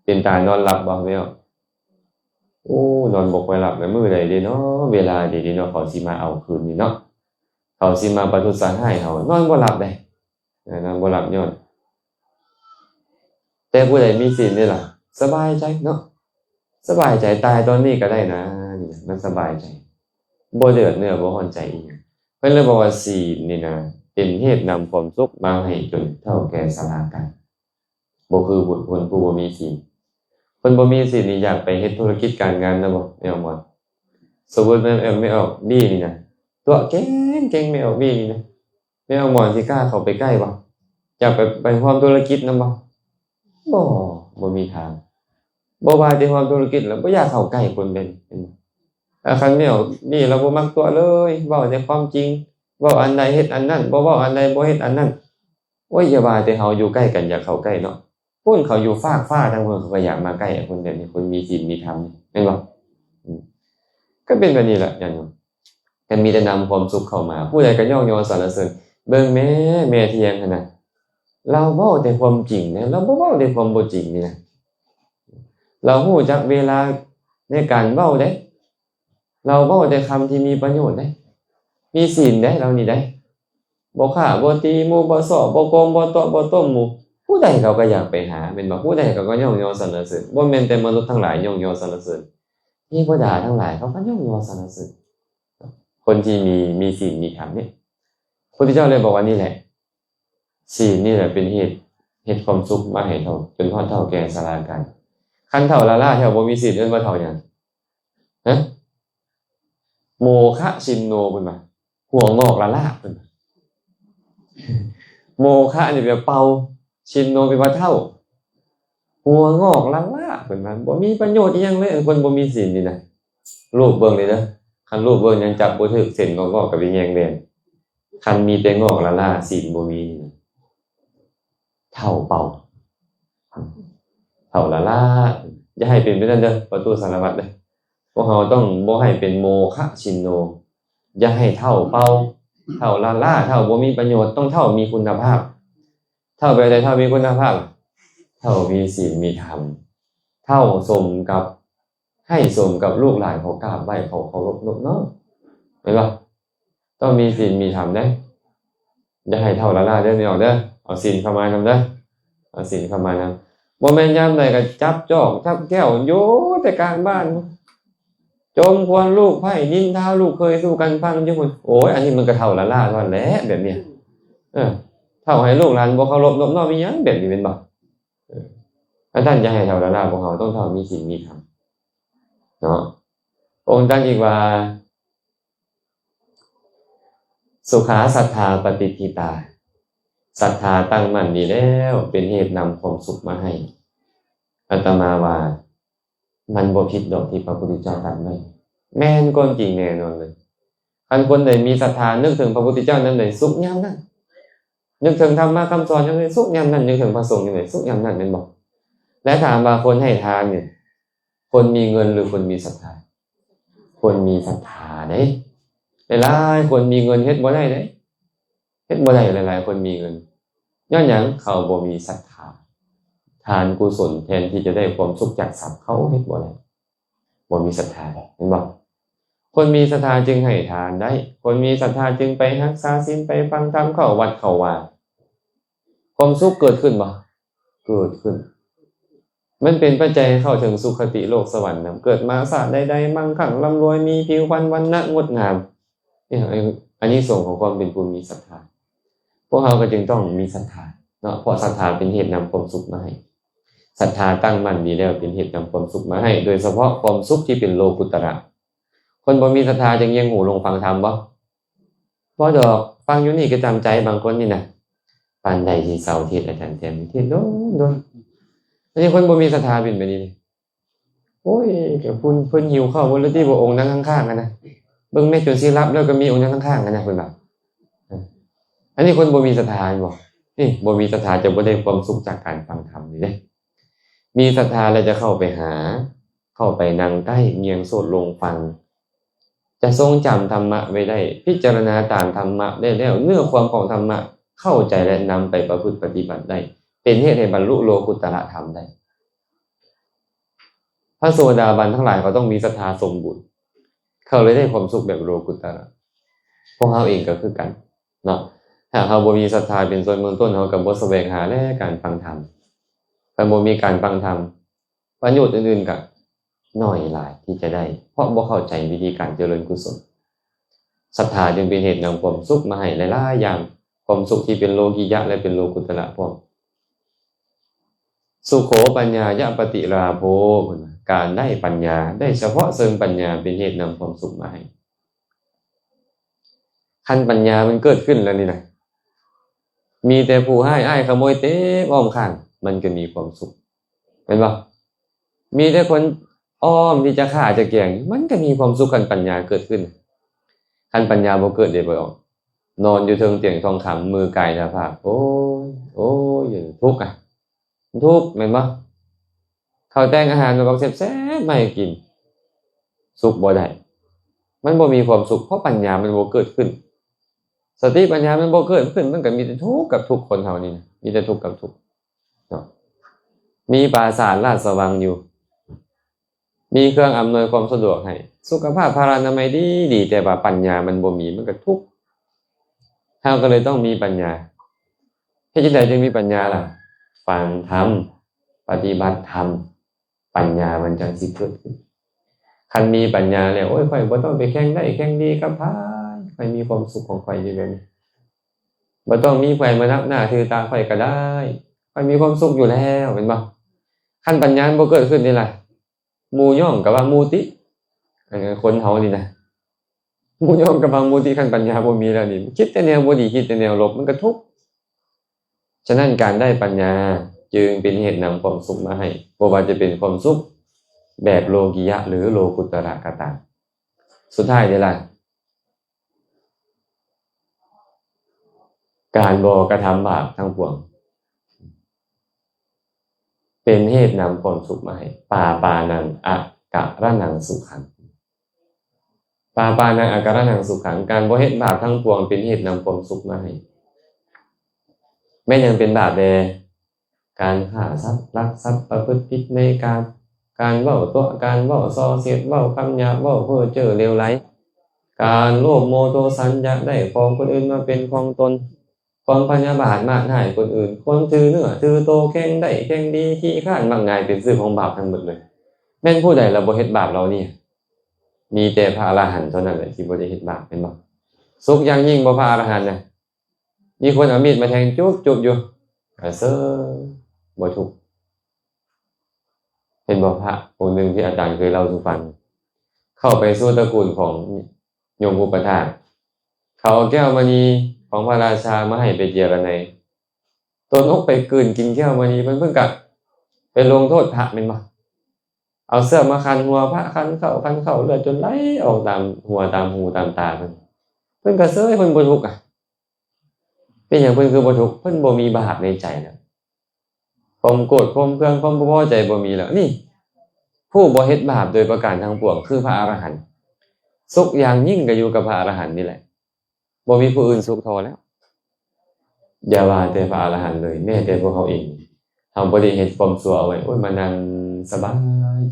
ເປັນຕານອນຫຼັບບໍ່ແມ່? ໂອ້ ນອນບໍ່ຄ່ອຍຫຼັບແລ້ວ. ມື້ໃດເດເນາະ ເວລາໃດເດເນາະ ເຂົາຊິມາເອົາຄືນນີ້ເນາະ ເຂົາຊິມາປະທຸດສະຮ້າຍເຮົາ ນອນບໍ່ຫຼັບເດ້. ນອນບໍ່ຫຼັບຍ້ອນ ແຕ່ຜູ້ໃດມີສີນນີ້ລະ ສະບາຍໃຈເນາະ ສະບາຍໃຈ ຕາຍຕອນນີ້ກໍໄດ້ນະ ນີ້ນະ ມັນສະບາຍໃຈ ບໍ່ເດືອດເນື້ອບໍ່ຮ້ອນໃຈອີ່ຫຍັງ. ເພິ່ນເລີຍບອກວ່າ ສີນນີ້ນະ ເປັນເຫດນຳຄວາມສຸກມາໃຫ້ຈົນເຖົ້າແກ່ຊະລາກັນ. ບໍ່ຄືຄົນຜູ້ບໍ່ມີສີນ. ຄົນບໍ່ມີສີນນີ້ຢາກໄປເຮັດທຸລະກິດການງານນະບໍ່ ແມ່ອອກມອນ? ສົມມຸດແມ່ອອກ ແມ່ອອກບີນີ້ນະ ຕົວະເກັ່ງໆ ແມ່ອອກບີນີ້ນະ ແມ່ອອກມອນຊິກ້າເຂົ້າໄປໃກ້ບໍ່? ຢາກໄປ ໄປຮ່ວມທຸລະກິດນຳບໍ່? ບໍ່ ບໍ່ມີທາງ. ບໍ່ວ່າແຕ່ຮ່ວມທຸລະກິດແລ້ວ ບໍ່ຢາກເຂົ້າໃກ້ຄົນແບບນີ້ ເຫັນບໍ່? ຄັນແມ່ອອກບີລາວບໍ່ມັກຕົວະເລີຍ ເວົ້າແຕ່ຄວາມຈິງ ເວົ້າອັນໃດເຮັດອັນນັ້ນ ບໍ່ເວົ້າອັນໃດບໍ່ເຮັດອັນນັ້ນ. ໂອ້ຍ ຢ່າວ່າແຕ່ເຮົາຢູ່ໃກ້ກັນຢາກເຂົ້າໃກ້ເນາະ ພຸ້ນເຂົາຢູ່ຟາກຟ້າທາງພຸ້ນ ເຂົາກໍຢາກມາໃກ້ຄົນແບບນີ້ ຄົນມີສິນມີທຳນີ້ ແມ່ນບໍ່? ອືມ ກໍເປັນແບບນີ້ແຫຼະ ຢ່າງໜຶ່ງ ກໍມີແຕ່ນຳຄວາມສຸກເຂົ້າມາ ຜູ້ໃດກໍຍ້ອງຍໍສັນລະເສີນ. ເບິ່ງແມ້ ແມ່ທ່ຽງຫັ້ນນະ ລາວເວົ້າແຕ່ຄວາມຈິງນະ ລາວບໍ່ເວົ້າແຕ່ຄວາມບໍ່ຈິງນີ້ນະ ລາວຮູ້ຈັກເວລາໃນການເວົ້າເດ້ ລາວເວົ້າແຕ່ຄຳທີ່ມີປະໂຫຍດເດ້ ມີສິນເດ້ ລາວນີ້ເດ້ ບໍ່ຂ້າບໍ່ຕີໝູ່ ບໍ່ຊອກ ບໍ່ໂກງ ບໍ່ຕົວະ ບໍ່ຕົ້ມໝູ່. ຜູ້ໃດເຂົາກໍຢາກໄປຫາ ແມ່ນບໍ່? ຜູ້ໃດເຂົາກໍຍ້ອງຍໍສັນລະເສີນ ບໍ່ແມ່ນແຕ່ມະນຸດທັງຫຼາຍຍ້ອງຍໍສັນລະເສີນ ເທວະດາທັງຫຼາຍເຂົາກໍຍ້ອງຍໍສັນລະເສີນ ຄົນທີ່ມີ ມີສິນມີທຳນີ້. ພຸດທະເຈົ້າເລີຍບອກວ່ານີ້ແຫຼະ ສິນນີ້ແຫຼະເປັນເຫດ ເຮັດຄວາມສຸກມາໃຫ້ເຮົາ ຈົນຮອດເຖົ້າແກ່ຊະລາການ. ຄັນເຖົ້າລ້າໆ ເຖົ້າບໍ່ມີສິນ ເອີ້ນວ່າເຖົ້າຫຍັງ? ຮະ? ໂມຄະຊິນໂນ ເພິ່ນວ່າ ຫົວງອກລ້າໆ ເພິ່ນວ່າ ໂມຄະນີ້ແປວ່າເປົ່າ ຊິນໂນ ແປວ່າເຖົ້າ ຫົວງອກລ້າໆ ເພິ່ນວ່າ ບໍ່ມີປະໂຫຍດອີ່ຫຍັງເລີຍ ອັນຄົນບໍ່ມີສິນນີ້ນະ. ລູບເບິ່ງເລີຍເດີ ຄັນລູບເບິ່ງຍັງຈັບບໍ່ຖືກ ເສັ້ນງອກໆ ກໍໄປແຍງແວ່ນ. ຄັນມີແຕ່ງອກລ້າໆ ສິນບໍ່ມີນີ້ນະ ເຖົ້າເປົ່າ ເຖົ້າລ້າໆ. ຢ່າໃຫ້ເປັນແບບນັ້ນເດີ ປະຕູສາລະວັດເດີ. ພວກເຮົາຕ້ອງບໍ່ໃຫ້ເປັນໂມຄະຊິນໂນ ຢ່າໃຫ້ເຖົ້າເປົ່າ ເຖົ້າລ້າໆ ເຖົ້າບໍ່ມີປະໂຫຍດ. ຕ້ອງເຖົ້າມີຄຸນນະພາບ. ເຖົ້າແບບໃດ? ເຖົ້າມີຄຸນນະພາບ ເຖົ້າມີສິນມີທຳ ເຖົ້າສົມກັບ ໃຫ້ສົມກັບລູກຫຼານເຂົາກາບໄຫວ້ ເຂົາເຄົາລົບນົບນ້ອມ ແມ່ນບໍ່? ຕ້ອງມີສິນມີທຳເດ້. ຢ່າໃຫ້ເຖົ້າລ້າໆເດີ ແມ່ອອກເດີ. ເອົາສິນເຂົ້າມານຳເດີ ເອົາສິນເຂົ້າມານຳ. ບໍ່ແມ່ນຍາມໃດກໍຈັບຈອກຈັບແກ້ວຢູ່ແຕ່ກາງບ້ານ ຈົ່ມຄວນລູກໃພ້ ນິນທາລູກເຂີຍສູ່ກັນຟັງຢູ່ພຸ້ນ. ໂອ້ຍ ອັນນີ້ມັນກໍເຖົ້າລ້າໆ ເທົ່ານັ້ນແຫຼະແບບນີ້. ເອີ ເຖົ້າໃຫ້ລູກຫຼານບໍ່ເຄົາລົບນົບນ້ອມອີ່ຫຍັງແບບນີ້ ແມ່ນບໍ່? ເອີ ອາຈານ ຢ່າໃຫ້ເຖົ້າລ້າໆ ພວກເຮົາຕ້ອງເຖົ້າມີສິນມີທຳເນາະ. ພະອົງຕັດອີກວ່າ ສຸຂາສັດທາປະຕິດທິຕາ ສັດທາຕັ້ງໝັ້ນນີ້ແລ້ວ ເປັນເຫດນຳຄວາມສຸກມາໃຫ້. ອາດຕະມາວ່າ ມັນບໍ່ຜິດດອກທີ່ພະພຸດທະເຈົ້າຕັດໄວ້ ແມ່ນຄວາມຈິງແນ່ນອນເລີຍ. ຄັນຄົນໃດມີສັດທາ ນຶກເຖິງພະພຸດທະເຈົ້າຍາມໃດ ສຸກຍາມນັ້ນ, ນຶກເຖິງທຳມະຄຳສອນຍາມໃດ ສຸກຍາມນັ້ນ, ນຶກເຖິງພະສົງຍາມໃດ ສຸກຍາມນັ້ນ ແມ່ນບໍ່? ແລະ ຖາມວ່າຄົນໃຫ້ທານນີ້ ຄົນມີເງິນ ຫຼື ຄົນມີສັດທາ? ຄົນມີສັດທາເດ້. ຫຼາຍໆຄົນມີເງິນເຮັດບໍ່ໄດ້ເດ້. ເຮັດບໍ່ໄດ້ ຫຼາຍໆຄົນມີເງິນ ຍ້ອນຫຍັງ? ເຂົາບໍ່ມີສັດທາ. ທານກຸສົນ ແທນທີ່ຈະໄດ້ຄວາມສຸກຈາກຊັບ ເຂົາເຮັດບໍ່ໄດ້ ບໍ່ມີສັດທາ ເຫັນບໍ່? ຄົນມີສັດທາຈຶ່ງໃຫ້ທານໄດ້ ຄົນມີສັດທາຈຶ່ງໄປຮັກສາສິນ ໄປຟັງທຳ ເຂົ້າວັດເຂົ້າວາ ຄວາມສຸກເກີດຂຶ້ນບໍ່? ເກີດຂຶ້ນ. ມັນເປັນປັດໄຈໃຫ້ເຂົ້າເຖິງສຸຄະຕິໂລກສະຫວັນນຳ ເກີດມາຊາດໃດໆ ມັ່ງຄັ່ງ ລ່ຳລວຍ ມີຜິວພັນວັນນະງົດງາມ. ນີ້ອານິສົງຂອງຄວາມເປັນຜູ້ມີສັດທາ. ພວກເຮົາກໍຈຶ່ງຕ້ອງມີສັດທາເນາະ ເພາະສັດທາເປັນເຫດນຳຄວາມສຸກມາໃຫ້. ສັດທາຕັ້ງໝັ້ນດີແລ້ວ ເປັນເຫດນຳຄວາມສຸກມາໃຫ້ ໂດຍສະເພາະຄວາມສຸກທີ່ເປັນໂລກຸດຕະລະ. ຄົນບໍ່ມີສັດທາຈະງຽງຫູລົງຟັງທຳບໍ່? ບໍ່ດອກ ຟັງຢູ່ນີ້ກໍຈຳໃຈ ບາງຄົນນີ້ນະ ປານໃດຊິເຊົາເທດອາຈານແຕ້ມ ເທດດົນໆ. ອັນນີ້ຄົນບໍ່ມີສັດທາເປັນແບບນີ້ ໂອ້ຍ ກໍເພິ່ນ ເພິ່ນຫິວເຂົ້າເບິດແລ້ວຕິ ບໍ່ ອົງນັ່ງຂ້າງໆ ຫັ້ນນະ ເບິ່ງແມ່ ຈົນຊິຫຼັບແລ້ວກໍມີອົງນັ່ງຂ້າງໆ ຫັ້ນນະ ເພິ່ນວ່າ. ອັນນີ້ຄົນບໍ່ມີສັດທາແມ່ນບໍ່? ນີ້ບໍ່ມີສັດທາຈະບໍ່ໄດ້ຄວາມສຸກຈາກການຟັງທຳນີ້ເດ້. ມີສັດທາແລ້ວຈະເຂົ້າໄປຫາ ເຂົ້າໄປນັ່ງໃກ້ ງຽງໂສດລົງຟັງ ຈະຊົງຈຳທຳມະໄວ້ໄດ້ ພິຈາລະນາຕາມທຳມະໄດ້ແລ້ວ ເນື້ອຄວາມຂອງທຳມະເຂົ້າໃຈ ແລະ ນຳໄປປະພຶດປະຕິບັດໄດ້ ເປັນເຫດໃຫ້ບັນລຸໂລກຸດຕະລະທຳໄດ້. ພະໂສດາບັນທັງຫຼາຍ ເຂົາຕ້ອງມີສັດທາສົມບູນ ເຂົາເລີຍໄດ້ຄວາມສຸກແບບໂລກຸດຕະລະ. ພວກເຮົາເອງກໍຄືກັນເນາະ ຖ້າເຮົາບໍ່ມີສັດທາເປັນສ່ວນເບື້ອງຕົ້ນ ເຮົາກໍບໍ່ສະແຫວງຫາແລະການຟັງທຳ. ຄັນບໍ່ມີການຟັງທຳ ປະໂຫຍດອື່ນໆກໍໜ້ອຍຫຼາຍທີ່ຈະໄດ້ ເພາະບໍ່ເຂົ້າໃຈວິທີການຈະເລີນກຸສົນ. ສັດທາຈຶ່ງເປັນເຫດນຳຄວາມສຸກມາໃຫ້ຫຼາຍໆຢ່າງ, ຄວາມສຸກທີ່ເປັນໂລກິຍະ ແລະ ເປັນໂລກຸດຕະລະພ້ອມ. ສຸໂຂປັນຍາຍະປະຕິລາໂພ ເພິ່ນວ່າ ການໄດ້ປັນຍາ ໄດ້ສະເພາະເຊີງປັນຍາເປັນເຫດນຳຄວາມສຸກມາໃຫ້. ຄັນປັນຍາມັນເກີດຂຶ້ນແລ້ວນີ້ນະ ມີແຕ່ຜູ້ຮ້າຍອ້າຍຂະໂມຍເຕັມອ້ອມຂ້າງ ມັນກໍມີຄວາມສຸກ ແມ່ນບໍ່? ມີແຕ່ຄົນອ້ອມທີ່ຈະຂ້າຈະແກງ ມັນກໍມີຄວາມສຸກ ຄັນປັນຍາເກີດຂຶ້ນ. ຄັນປັນຍາບໍ່ເກີດເດ້ ບໍ່ອອກ ນອນຢູ່ເທິງຕຽງທອງຄຳ ມືກາຍໜ້າຜາກ ໂອ້ຍ ໂອ້ຍ ທຸກອະ ທຸກ ແມ່ນບໍ່? ເຂົາແຕ່ງອາຫານມາບັກແຊບໆ ມາໃຫ້ກິນ ສຸກບໍ່ໄດ້ ມັນບໍ່ມີຄວາມສຸກ ເພາະປັນຍາມັນບໍ່ເກີດຂຶ້ນ ສະຕິປັນຍາມັນບໍ່ເກີດຂຶ້ນ ມັນກໍມີແຕ່ທຸກກັບທຸກ ຄົນເຮົານີ້ນະ ມີແຕ່ທຸກກັບທຸກເນາະ. ມີປາສາດລາດຊະວັງຢູ່ ມີເຄື່ອງອຳນວຍຄວາມສະດວກໃຫ້ ສຸຂະພາບພະລານາໄມດີໆ ແຕ່ວ່າປັນຍາມັນບໍ່ມີ ມັນກໍທຸກ. ເຮົາກໍເລີຍຕ້ອງມີປັນຍາ. ເຮັດຈັ່ງໃດຈຶ່ງມີປັນຍາລະ? ຟັງທຳ ປະຕິບັດທຳ ປັນຍາມັນຈັ່ງຊິເກີດຂຶ້ນ. ຄັນມີປັນຍາແລ້ວ ໂອ້ຍ ຂ້ອຍບໍ່ຕ້ອງໄປແຂ່ງໄດ້ແຂ່ງດີກັບໃຜ ຂ້ອຍມີຄວາມສຸກຂອງຂ້ອຍຢູ່ແບບນີ້ ບໍ່ຕ້ອງມີໃຜມານັບໜ້າຖືຕາຂ້ອຍກໍໄດ້ ຂ້ອຍມີຄວາມສຸກຢູ່ແລ້ວ ແມ່ນບໍ່? ຄັນປັນຍາມັນບໍ່ເກີດຂຶ້ນນີ້ລະ ໝູ່ຍ້ອງກໍວ່າໝູ່ຕິ ອັນຄົນເຮົານີ້ນະ ໝູ່ຍ້ອງກໍວ່າໝູ່ຕິ ຄັນປັນຍາບໍ່ມີແລ້ວນີ້ ຄິດແຕ່ແນວບໍ່ດີ ຄິດແຕ່ແນວລົບ ມັນກໍທຸກ. ສະນັ້ນ ການໄດ້ປັນຍາຈຶ່ງເປັນເຫດນຳຄວາມສຸກມາໃຫ້ ບໍ່ວ່າຈະເປັນຄວາມສຸກແບບໂລກິຍະ ຫຼື ໂລກຸດຕະລະກໍຕາມ. ສຸດທ້າຍເດລະ ການບໍ່ກະທຳບາບທັງປວງ ເປັນເຫດນຳຄວາມສຸກມາໃຫ້ ປາປານັງອາກະລະນັງສຸຂັງ ປາປານັງອາກະລະນັງສຸຂັງ ການບໍ່ເຮັດບາບທັງປວງເປັນເຫດນຳຄວາມສຸກມາໃຫ້. ແມ່ນຫຍັງເປັນບາບແດ່? ການຂ້າສັດ ລັກຊັບ ປະພຶດຜິດໃນກາມ ການເວົ້າຕົວະ ການເວົ້າສໍ້ເສດ ເວົ້າຄຳຫຍາບ ເວົ້າເພ້ອເຈີ້ເຫຼວໄຫຼ ການໂລບໂມໂທສັນຢາກໄດ້ຂອງຄົນອື່ນມາເປັນຂອງຕົນ ຄວາມພະຍາບາດມາດຮ້າຍຄົນອື່ນ ຄວາມຖືເນື້ອຖືໂຕ ແຂ່ງໄດ້ແຂ່ງດີ ຂີ້ຄ້ານມັກງ່າຍ ເປັນຊື່ຂອງບາບທັງໝົດເລີຍ. ແມ່ນຜູ້ໃດລະບໍ່ເຮັດບາບເຫຼົ່ານີ້? ມີແຕ່ພະອະລະຫັນເທົ່ານັ້ນແຫຼະທີ່ບໍ່ໄດ້ເຮັດບາບ ແມ່ນບໍ່? ສຸກຢ່າງຍິ່ງບໍ່ພະອະລະຫັນນະ ມີຄົນເອົາມີດມາແທງຈຸບໆຢູ່ ກະເຊີຍ ບໍ່ທຸກ. ເຫັນບໍ່ ພະອົງໜຶ່ງທີ່ອາຈານເຄີຍເລົ່າສູ່ຟັງ ເຂົ້າໄປສູ່ຕະກູນຂອງ ຍົມອຸປະຖາກ ເຂົາເອົາແກ້ວມະນີຂອງພະລາຊາມາໃຫ້ໄປເຈຍລະໄນ ຕົນອົກໄປກືນກິນແກ້ວມະນີ ເພິ່ນ ເພິ່ນກະໄປລົງໂທດພະແມ່ນບໍ່? ເອົາເຊືອກມາຂັນຫົວພະ ຂັນເຂົ້າ ຂັນເຂົ້າ ເລືອດຈົນໄຫຼອອກຕາມຫົວ ຕາມຫູ ຕາມຕາເພິ່ນ ເພິ່ນກະເຊີຍ ເພິ່ນບໍ່ທຸກອະ. ເປັນຫຍັງເພິ່ນຄືບໍ່ທຸກ? ເພິ່ນບໍ່ມີບາບໃນໃຈແລ້ວ ຄວາມໂກດ ຄວາມເຄືອງ ຄວາມບໍ່ພໍໃຈບໍ່ມີແລ້ວ. ນີ້ ຜູ້ບໍ່ເຮັດບາບໂດຍປະການທັງປວງ ຄືພະອະລະຫັນ. ສຸກຢ່າງຍິ່ງກໍຢູ່ກັບພະອະລະຫັນນີ້ແຫຼະ ບໍ່ມີຜູ້ອື່ນສຸກທໍ່ແລ້ວ. ຢ່າວ່າແຕ່ພະອະລະຫັນເລີຍ ແມ້ແຕ່ພວກເຮົາເອງ ເຮົາບໍ່ໄດ້ເຮັດຄວາມຊົ່ວເອົາໄວ້ ໂອ້ຍ ມານັ່ງສະບາຍ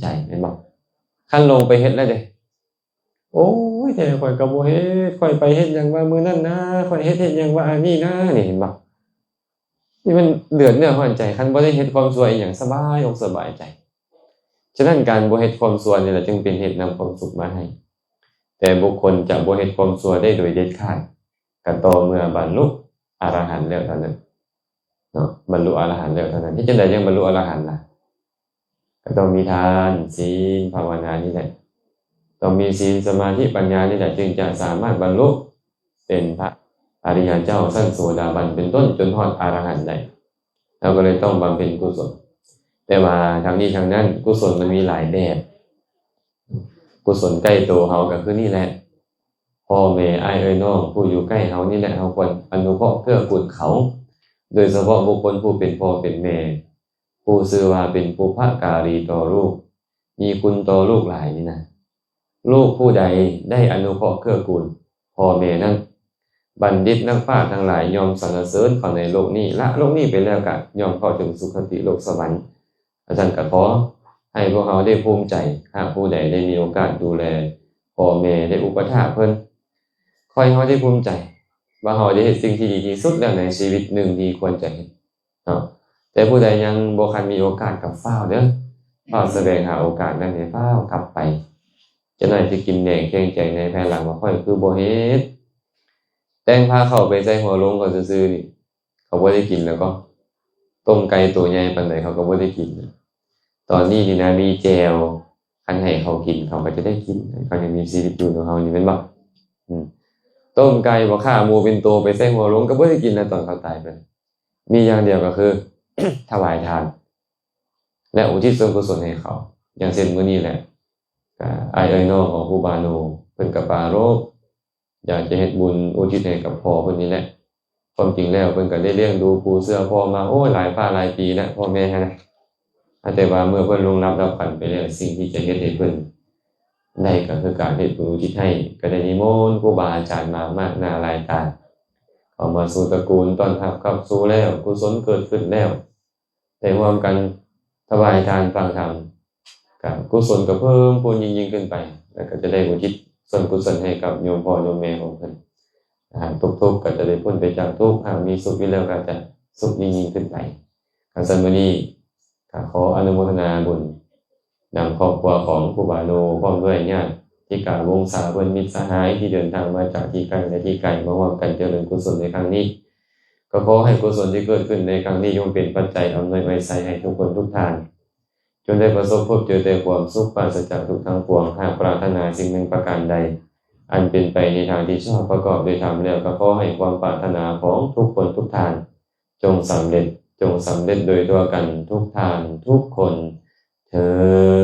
ໃຈ ແມ່ນບໍ່? ຄັນລົງໄປເຮັດແລ້ວເດ້ ໂອ້ຍ ແຕ່ຂ້ອຍກໍບໍ່ເຮັດ ຂ້ອຍໄປເຮັດຫຍັງວ່າມື້ນັ້ນນາ ຂ້ອຍເຮັດ ເຮັດຫຍັງວ່າອັນນີ້ນາ ນີ້ ເຫັນບໍ່? ນີ້ມັນເດືອດເນື້ອຮ້ອນໃຈ ຄັນບໍ່ໄດ້ເຮັດຄວາມຊົ່ວອີ່ຫຍັງ ສະບາຍອົກສະບາຍໃຈ. ສະນັ້ນ ການບໍ່ເຮັດຄວາມຊົ່ວນີ້ແຫຼະ ຈຶ່ງເປັນເຫດນຳຄວາມສຸກມາໃຫ້. ແຕ່ບຸກຄົນຈະບໍ່ເຮັດຄວາມຊົ່ວໄດ້ໂດຍເດັດຂາດ ກໍຕໍ່ເມື່ອບັນລຸອະລະຫັນແລ້ວເທົ່ານັ້ນເນາະ, ບັນລຸອະລະຫັນແລ້ວເທົ່ານັ້ນ. ເຮັດຈັ່ງໃດຈັ່ງບັນລຸອະລະຫັນລະ? ກໍຕ້ອງມີທານ, ສິນ, ພາວະນານີ້ແຫຼະ. ຕ້ອງມີສິນ, ສະມາທິ, ປັນຍານີ້ແຫຼະ ຈຶ່ງຈະສາມາດບັນລຸເປັນພະອະລິຍະເຈົ້າຊັ້ນໂສດາບັນເປັນຕົ້ນ ຈົນຮອດອະລະຫັນໄດ້. ເຮົາກໍເລີຍຕ້ອງບຳເພັນກຸສົນ. ແຕ່ວ່າທັງນີ້ທັງນັ້ນ ກຸສົນມັນມີຫຼາຍແບບ. ກຸສົນໃກ້ໂຕເຮົາກໍຄືນີ້ແຫຼະ, ພໍ່ແມ່ ອ້າຍເອື້ອຍນ້ອງ ຜູ້ຢູ່ໃກ້ເຮົານີ້ແຫຼະ ເຮົາຄວນອະນຸເຄາະເກື້ອກູນເຂົາ, ໂດຍສະເພາະບຸກຄົນຜູ້ເປັນພໍ່ເປັນແມ່ ຜູ້ຊື່ວ່າເປັນບຸບພະກາລີຕໍ່ລູກ, ມີຄຸນຕໍ່ລູກຫຼາຍນີ້ນະ. ລູກຜູ້ໃດໄດ້ອະນຸເຄາະເກື້ອກູນພໍ່ແມ່ນັ້ນ, ບັນດິດນັກປາດທັງຫຼາຍຍ່ອມສັນລະເສີນເຂົາໃນໂລກນີ້, ລະໂລກນີ້ໄປແລ້ວກະຍ່ອມເຂົ້າເຖິງສຸຄະຕິໂລກສະຫວັນ. ອາຈານກະຂໍໃຫ້ພວກເຮົາໄດ້ພູມໃຈ, ຫາກຜູ້ໃດໄດ້ມີໂອກາດດູແລພໍ່ແມ່, ໄດ້ອຸປະຖາກເພິ່ນ, ຂໍໃຫ້ເຮົາໄດ້ພູມໃຈວ່າເຮົາໄດ້ເຮັດສິ່ງທີ່ດີທີ່ສຸດແລ້ວໃນຊີວິດໜຶ່ງທີ່ຄວນຈະເຮັດເນາະ. ແຕ່ຜູ້ໃດຍັງບໍ່ທັນມີໂອກາດກໍຟ້າວເດີ້, ຟ້າວສະແຫວງຫາໂອກາດນັ້ນໃຫ້ຟ້າວກັບໄປ. ຈະໜ້ອຍຊິກິນແໜງແຂງໃຈໃນພາຍຫຼັງວ່າຂ້ອຍຄືບໍ່ເຮັດ. ແຕ່ງພາເຂົ້າໄປໃສ່ຫົວໂລງເຂົາຊື່ໆນີ້ ເຂົາບໍ່ໄດ້ກິນແລ້ວກໍ ຕົ້ມໄກ່ໂຕໃຫຍ່ປານໃດເຂົາກໍບໍ່ໄດ້ກິນ. ຕອນນີ້ນີ້ນະ ມີແຈ່ວ, ຄັນໃຫ້ເຂົາກິນ ເຂົາກໍຈະໄດ້ກິນ, ເຂົາຍັງມີຊີວິດຢູ່ນຳເຮົານີ້ແມ່ນບໍ່? ອືມ ຕົ້ມໄກ່ບໍ່ ຂ້າໝູເປັນໂຕໄປໃສ່ຫົວໂລງກໍບໍ່ໄດ້ກິນນະ ຕອນເຂົາຕາຍໄປ. ມີຢ່າງດຽວກໍຄື ຖວາຍທານ ແລະ ອຸທິດສ່ວນກຸສົນໃຫ້ເຂົາ. ຢ່າງເຊັ່ນມື້ນີ້ແຫຼະ ກໍອ້າຍເອື້ອຍນ້ອງຂອງຄູບາໂນ ເພິ່ນກໍປາລົບ ຢາກຈະເຮັດບຸນອຸທິດໃຫ້ກັບພໍ່ເພິ່ນນີ້ແຫຼະ. ຄວາມຈິງແລ້ວເພິ່ນກໍໄດ້ລ້ຽງດູປູເສືອພໍ່ມາ ໂອ້ຍ ຫຼາຍຟ້າຫຼາຍປີແລ້ວ ພໍ່ແມ່ຫັ້ນນະ. ແຕ່ວ່າເມື່ອເພິ່ນລ່ວງລັບດັບຂັນໄປແລ້ວ ສິ່ງທີ່ຈະເຮັດໃຫ້ເພິ່ນໄດ້ກໍຄືການເຮັດບຸນອຸທິດໃຫ້, ກໍໄດ້ນິມົນຄູບາອາຈານມາມາກໜ້າຫຼາຍຕາ ເຂົ້າມາສູ່ຕະກູນ ຕ້ອນຮັບກັບສູ່ແລ້ວ, ກຸສົນເກີດຂຶ້ນແລ້ວ. ໄດ້ຮ່ວມກັນຖວາຍທານຟັງທຳ, ກະກຸສົນກະເພີ່ມພູນຍິ່ງໆຂຶ້ນໄປ, ແລ້ວກະຈະໄດ້ອຸທິດສ່ວນກຸສົນໃຫ້ກັບໂຍມພໍ່ໂຍມແມ່ຂອງເພິ່ນ. ຫາກທຸກໆກະຈະໄດ້ພົ້ນໄປຈາກທຸກ, ຫາກມີສຸກຢູ່ແລ້ວກະຈະສຸກຍິ່ງໆຂຶ້ນໄປ. ຄັນຊັ້ນມື້ນີ້ກະຂໍອະນຸໂມທະນາບຸນນຳຄອບຄົວຂອງຄູບາໂນ ພ້ອມດ້ວຍຍາດ ຕິກາວົງສາເພື່ອນມິດສະຫາຍທີ່ເດີນທາງມາຈາກທີ່ໃກ້ ແລະ ທີ່ໄກ ມາຮ່ວມກັນຈະເລີນກຸສົນໃນຄັ້ງນີ້. ກໍຂໍໃຫ້ກຸສົນທີ່ເກີດຂຶ້ນໃນຄັ້ງນີ້ ຈົ່ງເປັນປັດໄຈອຳນວຍອວຍໄຊໃຫ້ທຸກຄົນທຸກທ່ານ ຈົ່ງໄດ້ປະສົບພົບເຈີແຕ່ຄວາມສຸກ ປາສະຈາກທຸກທັງປວງ. ຫາກປາດຖະໜາສິ່ງໜຶ່ງປະການໃດ ອັນເປັນໄປໃນທາງທີ່ຊອບປະກອບດ້ວຍທຳແລ້ວ, ກໍຂໍໃຫ້ຄວາມປາດຖະໜາຂອງທຸກຄົນທຸກທ່ານ ຈົ່ງສຳເລັດ, ຈົ່ງສຳເລັດໂດຍທົ່ວກັນທຸກທ່ານທຸກຄົນເທີ້ນ.